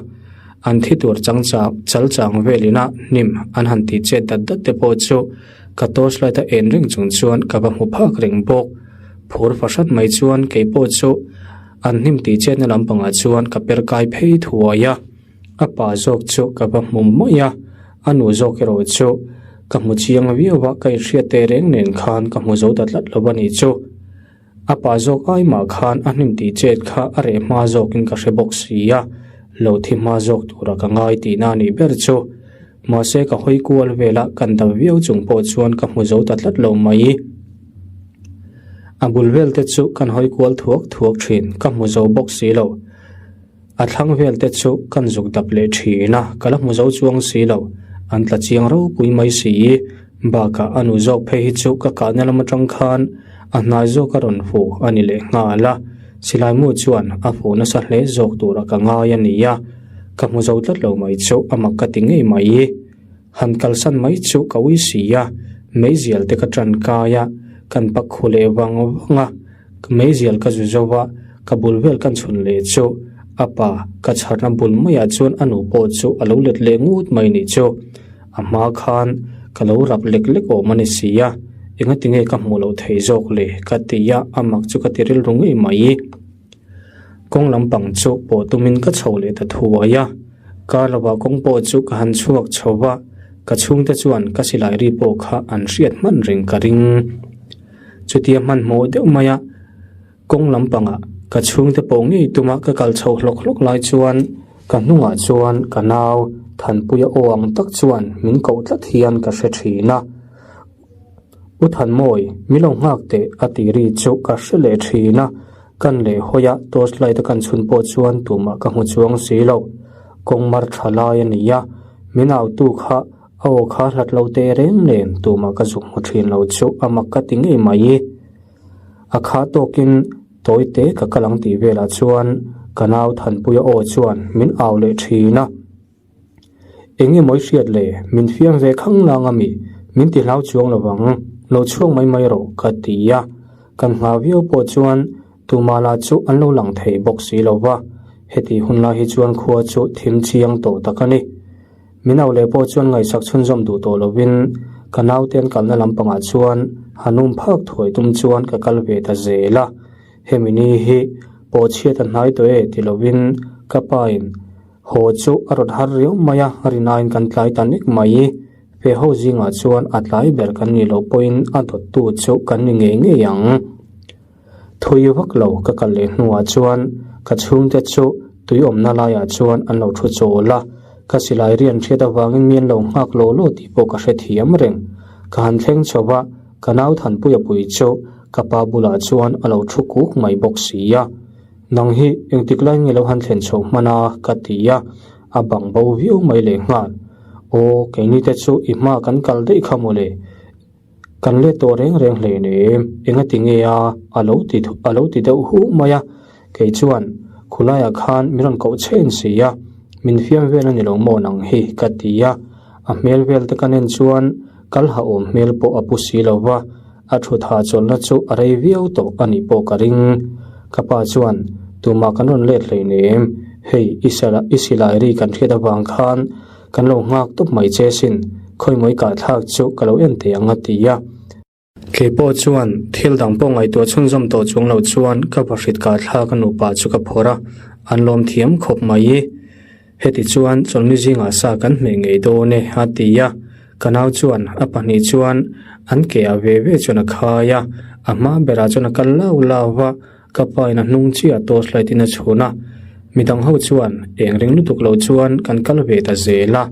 an thi tur chang chang chal chang velina hnim an han tih chet dat dat te pawh chu ka torch light a en reng chung chuan ka va hmu phak reng bawk. Phur fahrat mai chuan kei pawh chu an hnim tih chetna lampangah chuan ka per kai phei thuai a. A pa zawk chu ka va hmu mai a, a nu zawk erawh chu ka hmu chiang viau a, ka inhriat teh reng nen khan ka hmu zo ta tlat lo a nih chu. A pa zawk ai mah khan a hnim tih chet kha a reh hma zawkin ka hre bawk si a, lo thi hma zawk tura ka ngai tihna a nih ber chu. Mahse ka hawi kual vela kan dam viau chung pawh chuan ka hmu zo ta tlat lo mai. A bul vel te chu kan hawi kual thuak thuak thin, ka hmu zo bawk si lo. A thlang vel te chu kan zuk dap leh thin a, ka la hmu zo chuang si lo. An tla chiang ropui mai si. Bakah a nu zawk phei hi chu ka kahna lam atang khan a hnai zawk a rawn fu a ni leh nghal a. Silai mu chuan a fu nasa hle zawk tura ka ngai a ni a, ka hmu zo tlat lo mai chu a mak ka ti ngei mai. Han kalsan mai chu ka ui si a, meizial te ka tan kai a, kan pak khu leh vang vang a. Meizial ka zu zo a, ka bul vel kan chhun leh chu a pa ka chharna bul maiah chuan a nu pawh chu a lo let leh ngut mai nih chu. A hma khan ka lo rap lek lek awm a ni si a, engati nge ka hmuh loh thei zawk le ka ti a, a mak chu ka ti rilru ngei mai. Kawng lampang chu pawh tumin ka chho leh ta thuai a, kar lovah kawng pawh chu ka han chhuak chho va, ka chhungte chuan ka silai ri pawh kha an hriat hman reng ka ring. Chutia hmanhmawh deuh maia kawng lampangah ka chhungte pawh ngei tuma ka kal chho hlawk hlawk lai chuan ka hnungah chuan ka nau Thanpuia aw ang tak chuan min koh tlat hian ka hre thin a. U Thanmawi, mi lo nghak teh a tih ri chu ka hre leh thin a. Kan leh hawi a, torch light a kan chhun pawh chuan tumah ka hmu chuang si lo. Kawng mar tha lai a ni a, min autu kha. A aw kha hlat lo teh reng nen tumah ka zuk hmu thin lo chu a mak ka ti ngei mai. A kha tawkin tawi te ka kal ang tih velah chuan ka nau Thanpuia aw chuan min au leh thin a. Eng emaw i hriat le, min fiam ve khang lang a mi, min ti hlau chuang lo vang, lo chhuak mai mai rawh ka ti a. Kan nghah viau pawh chuan tumah lah chu an lo lang thei bawk si lo va, heti hun lai hi chuan khua chu thim chiang tawh tak a ni. Min au leh pawh chuan ngaihsak chhunzawm duh tawh lovin ka naute an kalna lampangah chuan han um phak thuai tum chuan ka kal ve ta zel a. Hemi ni hi pawh chhiat a hnai tawh e ti lovin ka pain haw chu a rawn har riau mai a, rinain kan tlai ta nek mai. Fe ho zingah chuan a tlai ber kan nih loh pawhin a dawttu chu kan ni ngei ngei ang. Thui vak lo ka kal leh hnuah chuan ka chhungte chu tui awmna laiah chuan an lo thu chawl a, ka silai rian hriat avangin mi an lo nghak law law tih pawh ka hrethiam reng. Ka han thleng chho va, ka nau Thanpuia pui chu ka pa bulah chuan a lo thu kuk mai bawk si a. Nang hi engtik lai nge lo han thlen chhoh hman a? ka ti a, a bang bo viau mai lehnghal. Aw, keini te chu i hma kan kal daih kha mawle. Kan let tawh reng reng hle nem, engati nge a a lo ti a lo ti deuh huh mai a, kei chuan khulaiah khan min rawn koh chhen si a, min fiam vel a ni lo maw nang hi ka ti a, a hmel vel te ka nen chuan kal ha awm hmel pawh a pu si lo va, a thut hahchawlhna chu a rei viau tawh a nih pawh ka ring. Ka pa chuan tumah kan rawn let hlei nem, hei i i silai ri kan hriat avang khan Kan lo nghak tawp mai che sin, khawimawi kah thlak chu ka lo en teh ang a ti a. Kei pawh chuan thil dang pawh ngaihtuah chhunzawm tawh chuang lo chuan ka vahrit kah thlak a nupa chu ka phawrh a, an lawm thiam khawp mai. Heti chuan chawlhni zingah sa kan hmeh ngei dawn e a ti a, ka nau chuan a pahnih chuan an ke ah ve ve chuan a khai a, a hma berah chuan a kal lau lau va, Ka pa in a hnung chiah torch light in a chhun a, midang ho chuan eng ring lutuk lo chuan kan kal ve ta zel a,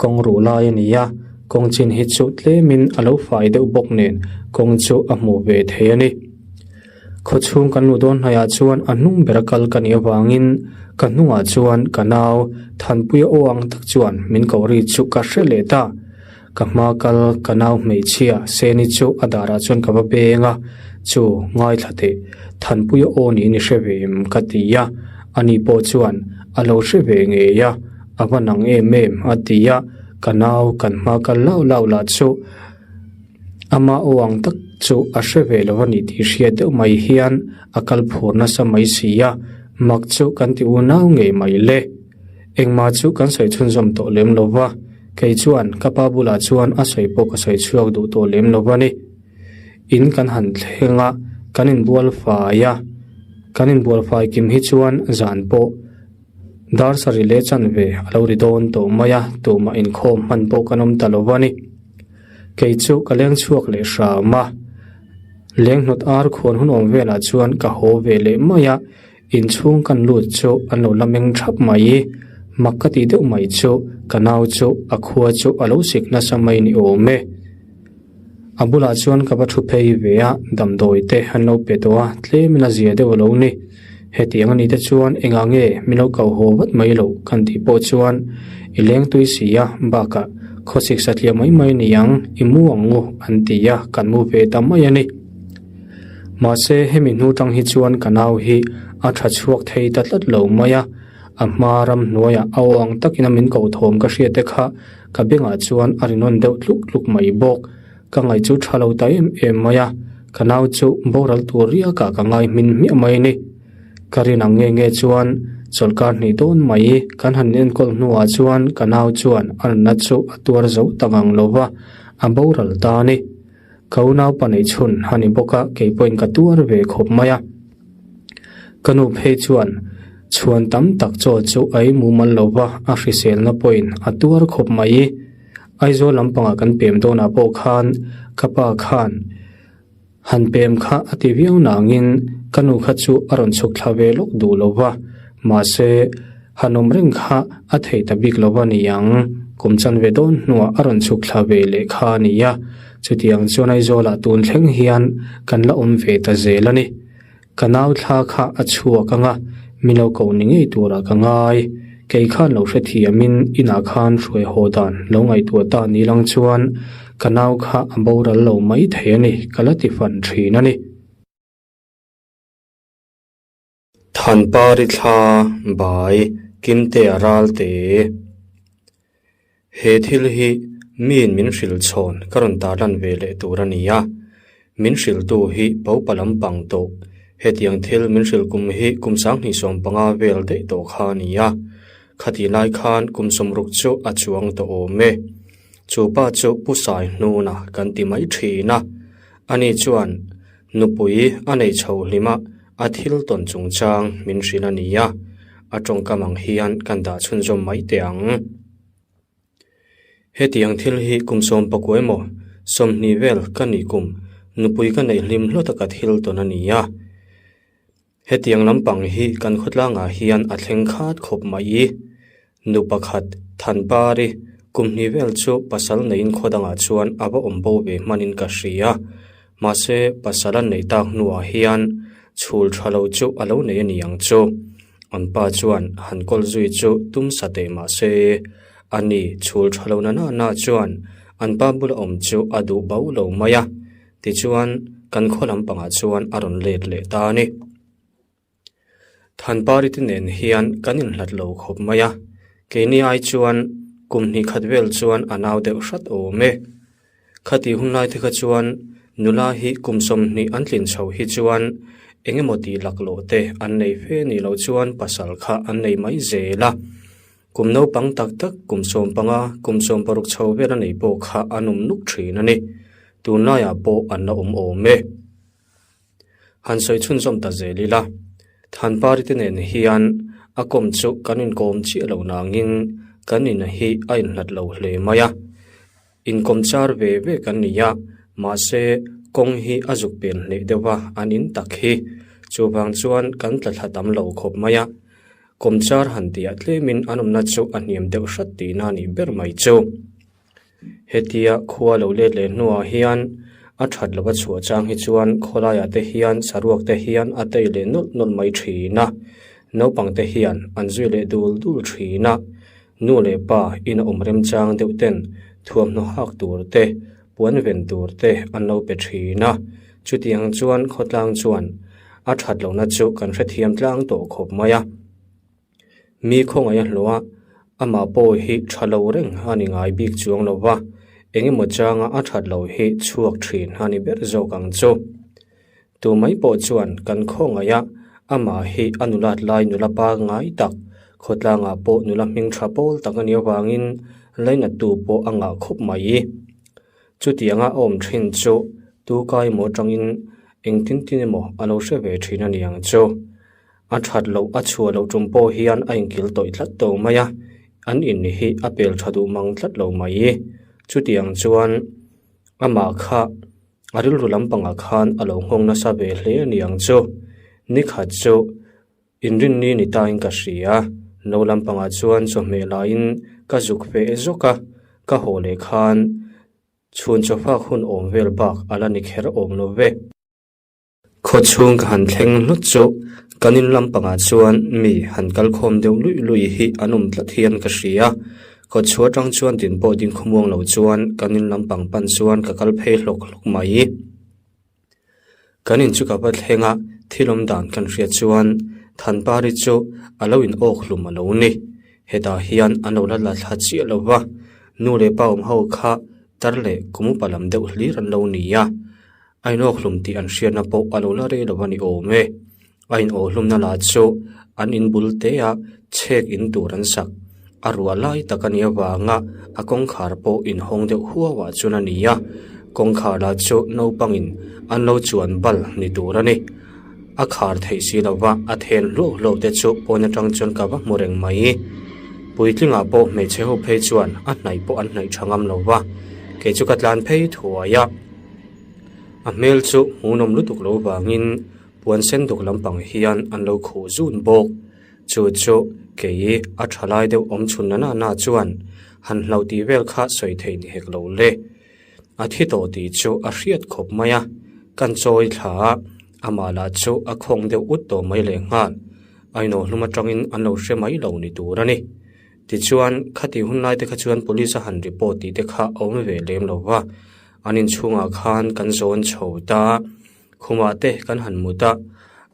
kawng ruh lai a ni a, kawng chin hi chu tlem in a lo fai deuh bawk nen kawng chu a hmuh ve thei a ni. Khaw chhung kan luh dawn hnaiah chuan a hnung ber a kal ka nih avangin ka hnungah chuan ka nau Thanpuia aw ang tak chuan min koh ri chu ka hre leh ta. Ka hma kal ka nau hmeichhia Seni chu a darah chuan ka va beng a, chu ngaithla teh Thanpuia aw niin i hre ve em ka ti a, ani pawh chuan a lo hre ve ngei a, a va nang em em a ti a, ka nau kan hma kal lau lau lah chu ama aw ang tak chu a hre ve lo a ni tih hriat deuh mai hian a kal phur nasa mai si a, mak chu kan ti unau ngei mai le. Engmah chu kan sawi chhunzawm tawh lem lo va, kei chuan ka pa bulah chuan a sawi pawh ka sawi chhuak duh tawh lem lo va ni. In kan han thleng a, kan inbual fai a, kan inbual fai kim hi chuan zan pawh dar sarih leh chanve a lo ri dawn tawh mai a, tumah inkhawm hman pawh kan awm ta lo va ni. Kei chu ka leng chhuak leh hram a, leng hnawt ar khuan hun awm velah chuan ka haw ve leh mai a, Inchhung kan lut chu an lo la meng thap mai. Mak ka tih deuh mai chu ka nau chu a khua chu a lo sik nasa mai ni awm e. A bulah chuan ka va thu phei ve a, damdawi te an lo pe tawh a, tlemin a zia deuh a lo ni. Hetiang a nih te chuan engah nge min lo kau haw vat mai loh kan tih pawh chuan i leng tui si a, bakah khawsik satliah mai mai ni ang, i mu ang u an ti a, kan mu ve ta mai a ni. Mahse hemi hnu tang hi chuan ka nau hi a tha chhuak thei ta tlat lo mai a, a hma ramhnuaiah a aw ang takin a min ko thawm ka hriat te kha ka bengah chuan a rinawn deuh tluk tluk mai bawk. Ka ngaih chu tha lo ta em em mai a, ka nau chu boral tur riakah ka ngai hmin hmiah mai a ni. Ka rin ang nge nge chuan chawlhkar hnih dawn mai kan han enkawl hnuah chuan ka nau chuan a nunna chu a tuar zo ta ngang lo va, a boral ta a ni. Ka unaupa neih chhun a ni bawk a, kei pawhin ka tuar ve khawp mai a. Ka nu phei chuan chhuan tam tak chaw chu a ei mumal lo va, a hriselna pawhin a tuar khawp mai. Aizawl lampangah kan pem dawnah pawh khan ka pa khan han pem kha a ti viau nangin ka nu kha chu a rawn chhuk thla ve lawk duh lo va, mahse Han awm reng kha a thei ta bik lo a ni ang. Kum chanve dawn hnuah a rawn chhuk thla ve leh kha a ni a, chutiang chuan Aizawlah tun thleng hian kan la awm ve ta zel a ni. Ka nau thla kha a chhuak ang a, min lo ko ni ngei turah ka ngai. Kei khan lo hrethiamin inah khan hruai haw dan lo ngaihtuah ta ni lang chuan ka nau kha a boral lo mai thei a ni, ka la ti fan thin a ni. Thanpari thla bai Kimtea Ralte. He thil hi miin min hrilh chhawn ka rawn tarlan ve leh tur a ni a, min hrilhtu hi Paupa lampang tawh. Hetiang thil min hrilh kum hi kum 2015 vel daih tawh kha a ni a, khatih lai khan kum 60 chu a chuang tawh awm e. Chu pa chu Pu Sai Hnuna kan ti mai thin a, ani chuan nupui a nei chho hlim a, a thil tawn chungchang min hrilh a ni a, a tawngkam ang hian kan dah chhunzawm mai teh ang. Hetiang thil hi kum 19 emaw 20 vel ka nih kum nupui ka neih hlim hlawt a ka thil tawn a ni a. Hetiang lampang hi kan khawtlangah hian a thleng khat khawp mai i. Nu pakhat Thanpari kum hnih vel chu pasal neiin khaw dangah chuan a va awm bo ve hmanin ka hria. Mahse pasal a neih tak hnuah hian chhul tha lo chu a lo nei a ni ang chu. An pa chuan han kawl zui chu tum sa teh mah se, ani chhul tha lo na na na chuan an pa bula awm chu a duh bo lo mai a, tichuan kan khaw lampangah chuan a rawn let leh ta a ni. Thanpari te nen hian kan inhlat lo khawp mai a, keini ai chuan kum hnih khat vel chuan a nau deuh hrat awm e. Khatih hun lai te kha chuan nula hi kum 20 an tlin chho hi chuan eng emaw tih laklawh te an nei fe nih loh chuan pasal kha an nei mai zel a. Kum naupang tak tak kum 15, kum 16 chho vel a nei pawh kha an awm nuk thin a ni. Tunlaiah pawh an la awm awm e. Han sawi chhunzawm ta zel ila, Thanpari te nen hian a kawm chu kan inkawm chiah lo nangin kan in hi a inhlat lo hle mai a. Inkawm char ve ve kan ni a, mahse kawng hi a zuk pen hleh deuh a an in tak hi. Chuvang chuan kan tla thla tam lo khawp mai a. Kawm char han tihah tlemin an awmna chu a hniam deuh hrat tihna a nih ber mai chu. Hetia khua lo let leh hnuah hian a that lova chhuah chang hi chuan khawlaiah te hian saruak te hian a tei leh nawlh nawlh mai thin a, naupang te hian an zui leh dul dul thin a, nu leh pa ina awm remchang deuh ten thuamhnaw hak tur te, puan ven tur te an lo pe thin a, chutiang chuan khawtlang chuan a that lohna chu kan hrethiam tlang tawh khawp mai a. Mi khawngaih a hlawh a, amah pawh hi tha lo reng a ni ngai bik chuang lo va, eng emaw changa a that lo hi chhuak thin a ni ber zawk ang chu. Tu mai pawh chuan kan khawngaih a, amah hi a nulat lai nula pangngai tak, khawtlangah pawh nula hming tha pawl tak a nih avangin lainattu pawh a ngah khawp mai. Chutianga a awm thin chu tu kai emaw atangin engtin tin emaw a lo hre ve thin a ni ang chu. A that loh a chhuah loh tum pawh hian a inkil tawih tlat to mai a, an in hi a pel tha duh mang tlat lo mai. Chutiang chuan amah kha a rilru lampangah khan a lo nghawng nasa ve hle a ni ang chu. Nikhat chu inrinni ni tain ka hria, no lampangah chuan chawhmeh laiin ka zuk feh zawk a, ka haw leh khan chhun chawfak hun awm vel bak a la ni kher awm lo ve. Khaw chhung ka han thleng hlut chu kan in lampangah chuan mi han kal khawm deuh luih luih hi an awm tlat hian ka hria. Khaw chhuah atang chuan din pawh ding khawmuang lo chuan kan in lampang pan chuan ka kal phei hlawk hlawk mai. Kan in chu ka va thleng a, thil awm dan kan hriat chuan Thanpari chu a lo in awk hlum a lo ni. Hetah hian an lo la la thla chiah lo va, nu leh pa awm ho kha tar leh kum upa lam deuh hlir an lo ni a. A inawkhlum tih an hriatna pawh a lo la rei lo a ni awm e. A inawhhlumna lah chu an in bul te a chhek in tur an sak. A ruah lai tak a nih avanga a kawngkhar pawh inhawng deuh huau ah chuan a ni a. Kawngkhar lah chu naupangin an lo chuan bal ni tur a ni. A khar theih si lova a then hluau hluau te chu pawn atang chuan ka va hmu reng mai. Puitlingah pawh hmeichhe ho phei chuan a hnaih pawh an hnaih tha ngam lova kei chu ka tlan phei thuai a. A hmel chu hmuhnawm lutuk lo vangin puan sen duk lampang hian an lo khuh zun bawk. Chu chu kei a tha lai deuh awm chhun na na chuan han hloh tih vel kha sawi theih ni hek lo le. A thi tawh tih chu a hriat khawp mai a, kan chawi thla a, amah lah chu a khawng deuh ut tawh mai lehnghal. A inawhhlum atangin an lo hre mai lo ni tur a ni. Tichuan, khati hun lai te kha chuan police a han report tih te kha a awm ve lem lo va, an inchhungah khan kan zawn chho ta, khumah te kan han mut a,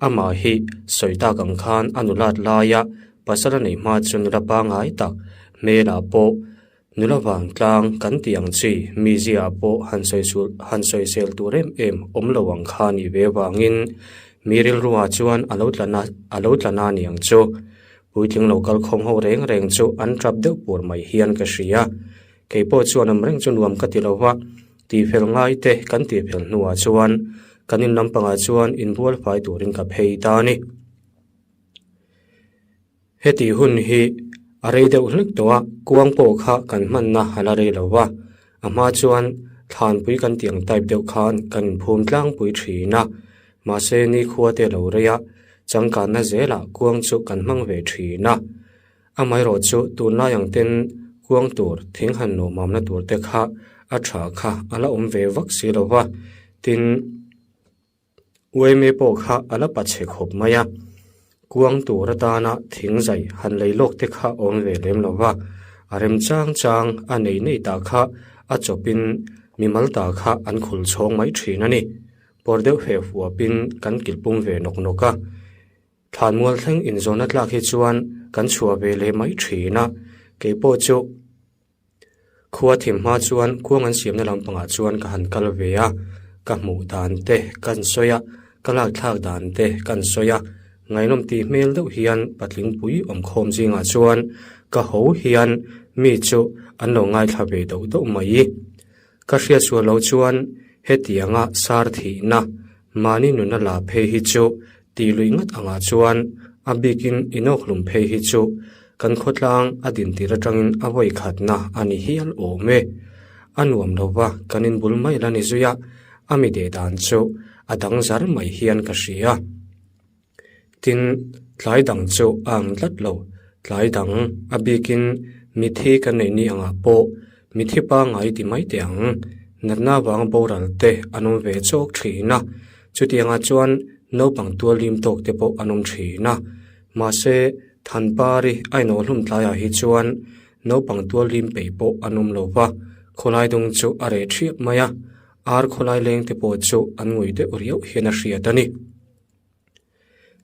amah hi sawi tak ang khan a nulat laia pasal a neih hma chu nula pangngai tak hmelah pawh nula vangtlang kan tih ang chi mizia ah pawh han sawi sul han sawisel tur em em awm lo ang kha nih ve vangin mi rilruah chuan a lo tla na a lo tla na ni ang chu. Puitling lo kal khawm ho reng reng chu an tap deuh pur mai hian ka hria. Kei pawh chuan awm reng chu nuam ka ti lo va, tihfel ngai te kan tihfel hnuah chuan kan in lampangah chuan inbual fai turin ka phei ta a ni. Heti hun hi a rei deuh hlek tawh a, kuang pawh kha kan hmanna a la rei lo va, a hma chuan thlanpui kan tih ang type deuh khan kan inphum tlangpui thin a, Mahse nikhua te lo rei a, changkanna zelah kuang chu kan hmang ve thin a. Amaherawh chu tunlai ang ten kuang tur thing han nuamamna tur te kha a tha kha a la awm ve vak si lo va, tin uaime pawh kha a la pa chhe khawp mai a. Kuang tur atana thing zai han lei lawk te kha awm ve lem lo va, a rem chang chang a nei nei ta kha a chawpin mimal ta kha an khul chhawng mai thin a ni. Pawr deuh heh huapin kan kilhpum ve nawk nawk a, thlanmual thleng inzawhna tlak hi chuan kan chhuah ve leh mai thin a, kei pawh chu khua thim hma chuan khuang an siamna lampangah chuan ka han kal ve a, ka hmuh dan te kan sawi a, ka lak thlak dan te kan sawi a, ngaihnawm tih hmel deuh hian patling pui awmkhawm zingah chuan ka ho hian mi chu an lo ngaithla ve deuh deuh mai. Ka hriat sual loh chuan hetianga sar thihna mahni nuna la phei hi chu tih luih ngat angah chuan a bikin inawkhlum phei hi chu kan khawtlang a dintir atangin a vawi khatna a ni hial awm e. A nuam lova kan inbul mai la ni zui a, a mi deh dan chu a dang zar mai hian ka hria. Tin, tlai dang chu a ang tlat lo. Tlai dang, a bikin mithi kan neih ni angah pawh mithi pangngai ti mai teh ang. Natna vanga boral te an awm ve chawk thin a, chutiangah chuan naupang tual lim tawk te pawh an awm thin a. Mahse, Thanpari a inawhhlum tlaiah hi chuan naupang tual lim peih pawh an awm lo va, khawlai dung chu a reh thiap mai a, ar khawlai leng te pawh chu an ngui deuh riauh hian a hriat a ni.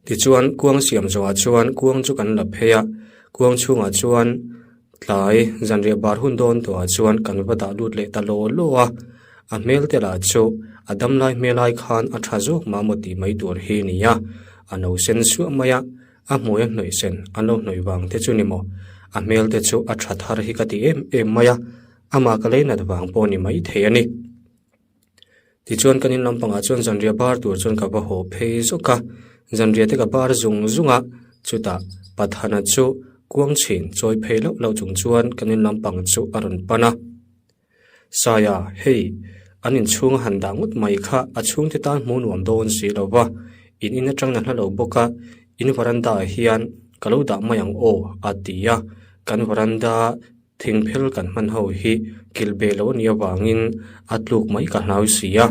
Tichuan kuang siam zawhah chuan kuang chu kan la phei a, kuang chhungah chuan tlai zanriah bar hun dawn tawhah chuan kan va dah lut leh ta law law a, a hmel te lah chu a damlai hmelai khan a tha zawk mah maw tih mai tur hi a ni a, a no sen suah mai a, a hmui a hnawih sen an lo hnawih vang te chu ni maw, a hmel te chu a tha thar hi ka ti em em mai a, amah ka leinat vang pawh ni mai thei a ni. Tichuan kan in lampangah chuan zanriah bar tur chuan ka va haw phei zawk a, zanriah te ka bar zung zung a, chutah Pathana chu kuang chhin chawi phei loh loh chung chuan kan in lampang chu a rawn pan a. Saia, hei, an inchhung a han dah ngawt mai kha a chhungte tan hmuh nuam dawn si lo va, in in atang na hla lo bawk a, in varanda ah hian ka lo dah mai ang aw, a ti a, kan varanda Thingphel kan hman ho hi kilh beh lo a nih avangin a tluk mai ka hlau si a.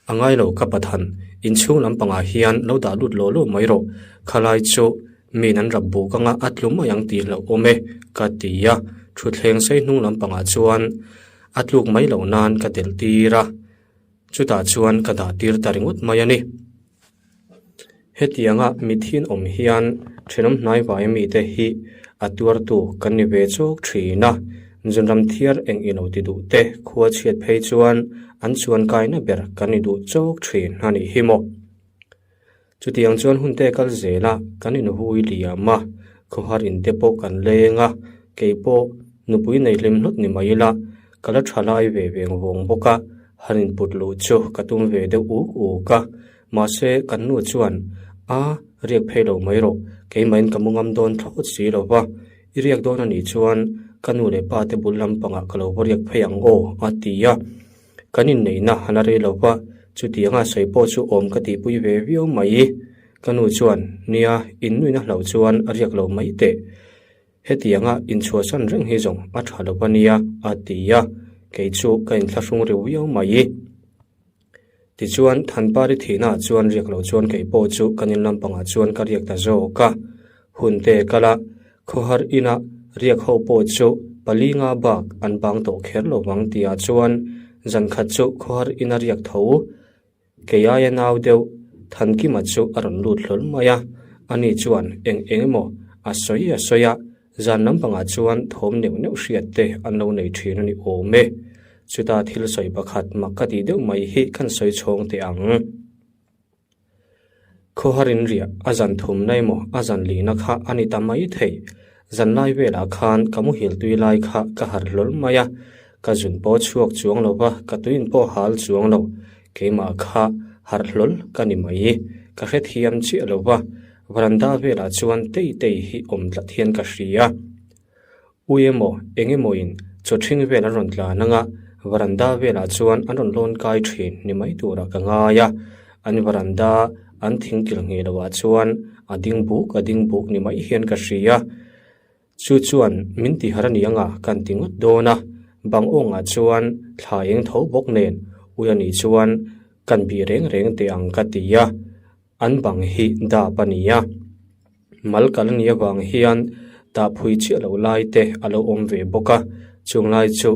A ngai lo ka pathan, inchhung lampangah hian lo dah lut law law mai rawh, khalai chu min an rap buk anga a tlu mai ang tih hlauh awm e, ka ti a. Thutthleng sei hnung lampangah chuan a tluk mai loh nan ka delh tir a, chutah chuan ka dah tir ta ringawt mai a ni. Hetianga mithin awm hian thenawm hnaivai mite hi a tuartu kan ni ve chawk thin a, Zunram thiar eng ilo ti duh te khua chhiat phei chuan an chuan kaina ber kan ni duh chawk thin a nih hi maw. Chutiang chuan hun te kal zela kan inhui liam a, khawhar in te pawh kan leng a, kei pawh nupui nei hlim hlawt ni mai ila ka la tha lai ve veng vawng bawk a, han input luh chu ka tum ve deuh uk uk a. Mahse, kan nu chuan, A, riak phei lo mai rawh, keimahin ka mu ngam dawn thlawt si lo va, i riak dawn a nih chuan ka nu leh pa te bul lampangah ka lo va riak phei ang aw, a ti a. Kan inneihna a la rei lo va, chutianga sawi pawh chu awm ka tihpui ve viau mai. Ka nu chuan, Nia, in nuina hlauh chuan a riak lo mai teh. Hetianga inchhuahsan reng hi zawng a tha lo a nia, a ti a. Kei chu ka inthlahrung riau viau mai. Tichuan, Thanpari thihnaah chuan riak lo chuan kei pawh chu kan in lampangah chuan ka riak ta zawk a. Hun te kal a, khawhar ina riak ho pawh chu pali nga bak an bang tawh kher lo vang tihah chuan zan khat chu khawhar ina riak tho kei aia nau deuh Thankima chu a rawn lut hlawl mai a, ani chuan eng eng emaw a sawi a sawi a, zan lampangah chuan thawm neuh neuh hriat te an lo nei thin a ni awm e. Chuta thil sawi pakhat mak ka tih deuh mai hi kan sawi chhawng teh ang. Khawharin riah a zan thumna emaw a zan lihna kha a ni ta mai thei. Zanlai velah khan ka muhil tui lai kha ka harh hlawl mai a, ka zun pawh chhuak chuang lo va, ka tuin pawh hal chuang lo. Keimah kha harh hlawl ka ni mai. Ka hrethiam chiah lo va, varanda velah chuan tei tei hi awm tlat hian ka hria. Ui emaw eng emawin chaw ṭhing vel an rawn tlan ang a, varanda velah chuan an rawn lawn kai ṭhin ni mai turah ka ngai a. An varanda an thing kil ngheh loah chuan a ding buk a ding buk ni mai hian ka hria. Chu chuan min ti har a ni anga kan ti ngawt dawn a, bang awngah chuan thla eng tho bawk nen ui a nih chuan kan bih reng reng teh ang ka ti a. An bang hi dap a ni a, mal kal a nih avang hian tah phui chiah loh lai te a lo awm ve bawk a, chung lai chu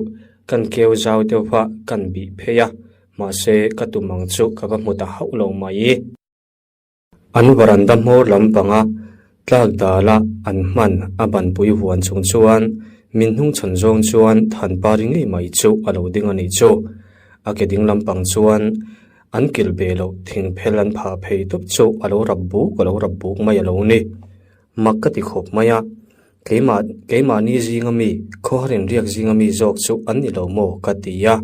kan keu zau deuh va kan bih phei a, mahse ka tum ang chu ka va hmu ta hauh lo mai. An varanda hmawr lampanga tlak dala an hman a banpui huan chung chuan min hnungchhawn zawng chuan Thanpari ngei mai chu a lo ding a nih chu. A ke ding lampang chuan An kilh ve loh thing phel an phah phei tawp chu a lo rap buk a lo rap buk mai a lo ni. Mak ka ti khawp mai a, keimah keimahni zinga mi khawharin riak zinga mi zawk chu an ni lo maw ka ti a.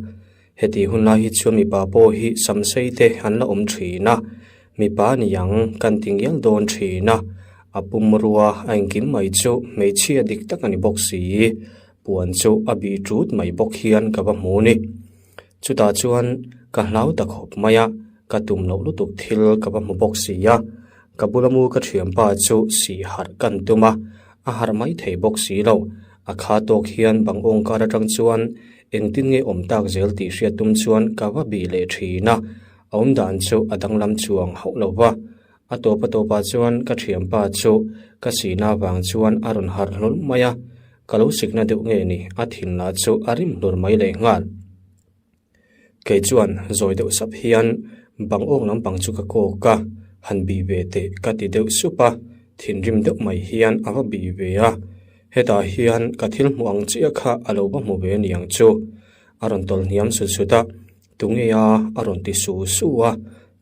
Heti hun lai hi chuan mipa pawh hi samsei te an la awm thin a, mipa ni ang kan ti ngial dawn thin a, a pumrua a engkim mai chu hmeichhia dik tak a ni bawk si. Puan chu a bih tut mai bawk hian ka va hmu ni. Chutah chuan ka hlau ta khawp mai a, ka tum loh lutuk thil ka va hmu bawk si a, ka bula mu ka thianpa chu sih harh kan tum a, a harh mai thei bawk si lo. A kha tawk hian bang awng kar atang chuan engtin nge awm tak zel tih hriat tum chuan ka va bih leh thin a, a awm dan chu a danglam chuang hauh lo va. A tawp a tawpah chuan ka thianpa chu ka sihna avang chuan a rawn harh hlawl mai a, Ka lo sikna deuh nge ni, a thin lah chu a rim hlur mai leh nghal. Kei chuan zawi deuh sap hian bang awk lampang chu ka kawk a, han bih ve teh ka ti deuh sup a, thinrim deuh mai hian a va bih ve a. Hetah hian ka thil hmuh ang chiah kha a lo va hmu ve niang chu. A rawn tawlh hniam sut sut a, Tunge a a rawn ti su su a,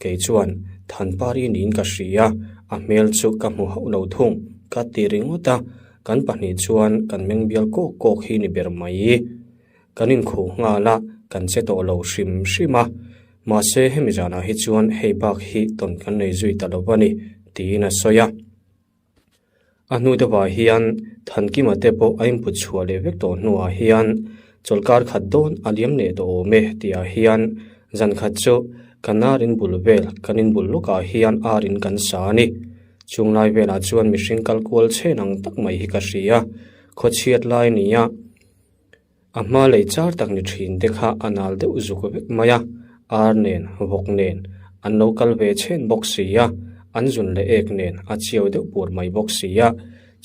kei chuan Thanpari niin ka hria, a hmel chu ka hmu hauh lo thung, ka ti ringawt a, kan pahnih chuan kan meng bial kawk kawk hi ni ber mai. Kan inkhuh nghal a, kan che tawh lo hrim hrim a, mahse hemi zanah hi chuan hei bak hi tawn kan nei zui ta lo a ni, tiin a sawi a. A hnu deuhah hian Thankima te pawh a input chhuah leh vek tawh hnuah hian chawlhkar khat dawn a liam leh tawh awm e tihah hian zan khat chu kan ar in bul vel kan in bul lawkah hian ar in kan sa a ni. Chung lai velah chuan mihring kal kual chhen ang tak mai hi ka hria. Khawchhiat lai nia A hma lei char tak ni thin te kha a nal deuh zuk vek mai a, ar nen, vawk nen an lo kal ve chhen bawk si a, an zun leh ek nen a chiau deuh pur mai bawk si a.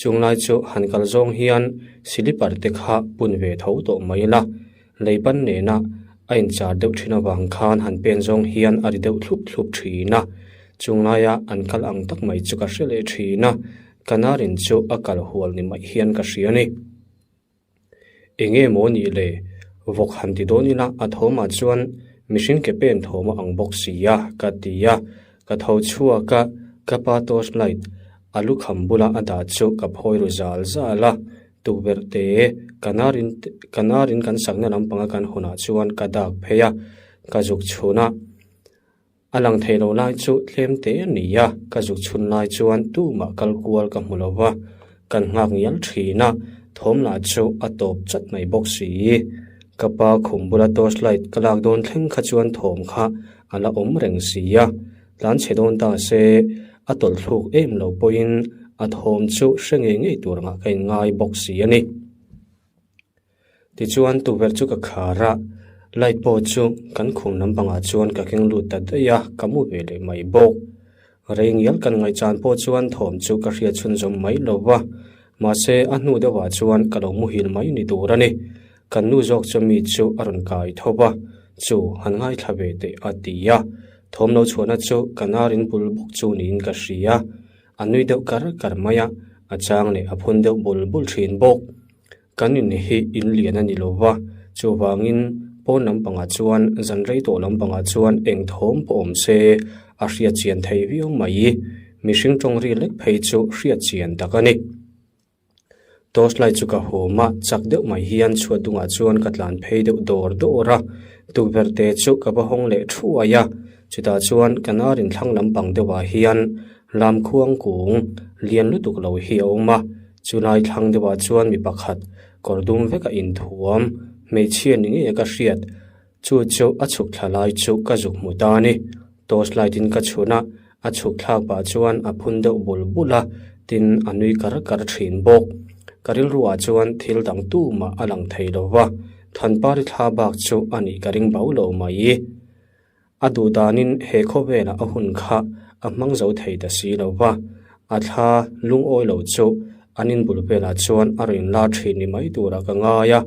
Chung lai chu han kal zawng hian silipar te kha pun ve tho tawh mai la, lei ban nena a inchar deuh thin avang khan han pen zawng hian a ri deuh thlup thlup thin a. Chung laia an kal ang tak mai chu ka hre leh thin a, Kanarin chu a kal hual ni mai hian ka hria a ni. Enge maw nih le? Vawk han ti dawn ila a thawmah chuan mihring ke pen thawm a ang bawk si a, ka ti a. Ka tho chhuak a, ka pa torch light a lukham bula a dah chu ka phawi ru zal zal a. Tukverh te kan arin kan arin kan sakna lampanga kan hawnah chuan ka dak phei a, ka zuk chhun a. A lang thei lo lai chu tlem te a ni a, ka zuk chhun lai chuan tumah kal kual ka hmu lo va, kan nghak ngial thin a, thawm lah chu a tawp chat mai bawk si. Ka pa khum bula torch light ka lak dawn thleng kha chuan thawm kha a la awm reng si a, tlan chhe dawn ta se a tawlh thluk em lo pawhin a thawm chu hre ngei ngei tur angah ka inngai bawk si a ni. Tichuan tukverh chu ka khar a, light pawh chu kan khum lampangah chuan ka keng lut ta daih a, ka mu ve leh mai bawk. Rei ngial kan ngaihchan pawh chuan thawm chu ka hriat chhunzawm mai lo va, mahse a hnu deuhah chuan ka lo muhil mai ni tur a ni. Kan nu zawk chu mi chu a rawn kai tho va, Chu, han ngaithla ve teh a ti a. Thawm lo chhuahna chu ka narin bul bawk chu niin ka hria. A nui deuh kar kar mai a, a chang leh a phun deuh bul bul thin bawk. Kan in hi in lian a ni lo va, chuvangin pawn lampangah chuan zan rei tawh lampangah chuan eng thawm pawh awm se a hriat chian thei viau mai. Mihring tawng ri lek phei chu hriat chian tak a ni. Torch light chu ka hawm a, chak deuh mai hian chhuat dungah chuan ka tlan phei deuh dawr dawr a, tukverh te chu ka va hawng leh thuai a, chutah chuan ka narin thlang lampang deuhah hian lamkhuang kung lian lutuk lo hi a awm a. Chulai thlang deuhah chuan mi pakhat kawr dum vek a inthuam, hmeichhia ni ngei a ka hriat. Chu chu a chhuk thla lai chu ka zuk hmu ta a ni. Torch light in ka chhun a, a chhuk thlak pah chuan a phun deuh bul bul a, tin a nui kar kar thin bawk. Ka rilruah chuan thil dang tumah a lang thei lo va, Thanpari thla bak chu a nih ka ring bau lo mai. A duh danin he khawvelah a hun kha a hmang zo thei ta si lo va, a thla lungawi lo chu an inbul velah chuan a rawn la thin ni mai turah ka ngai a.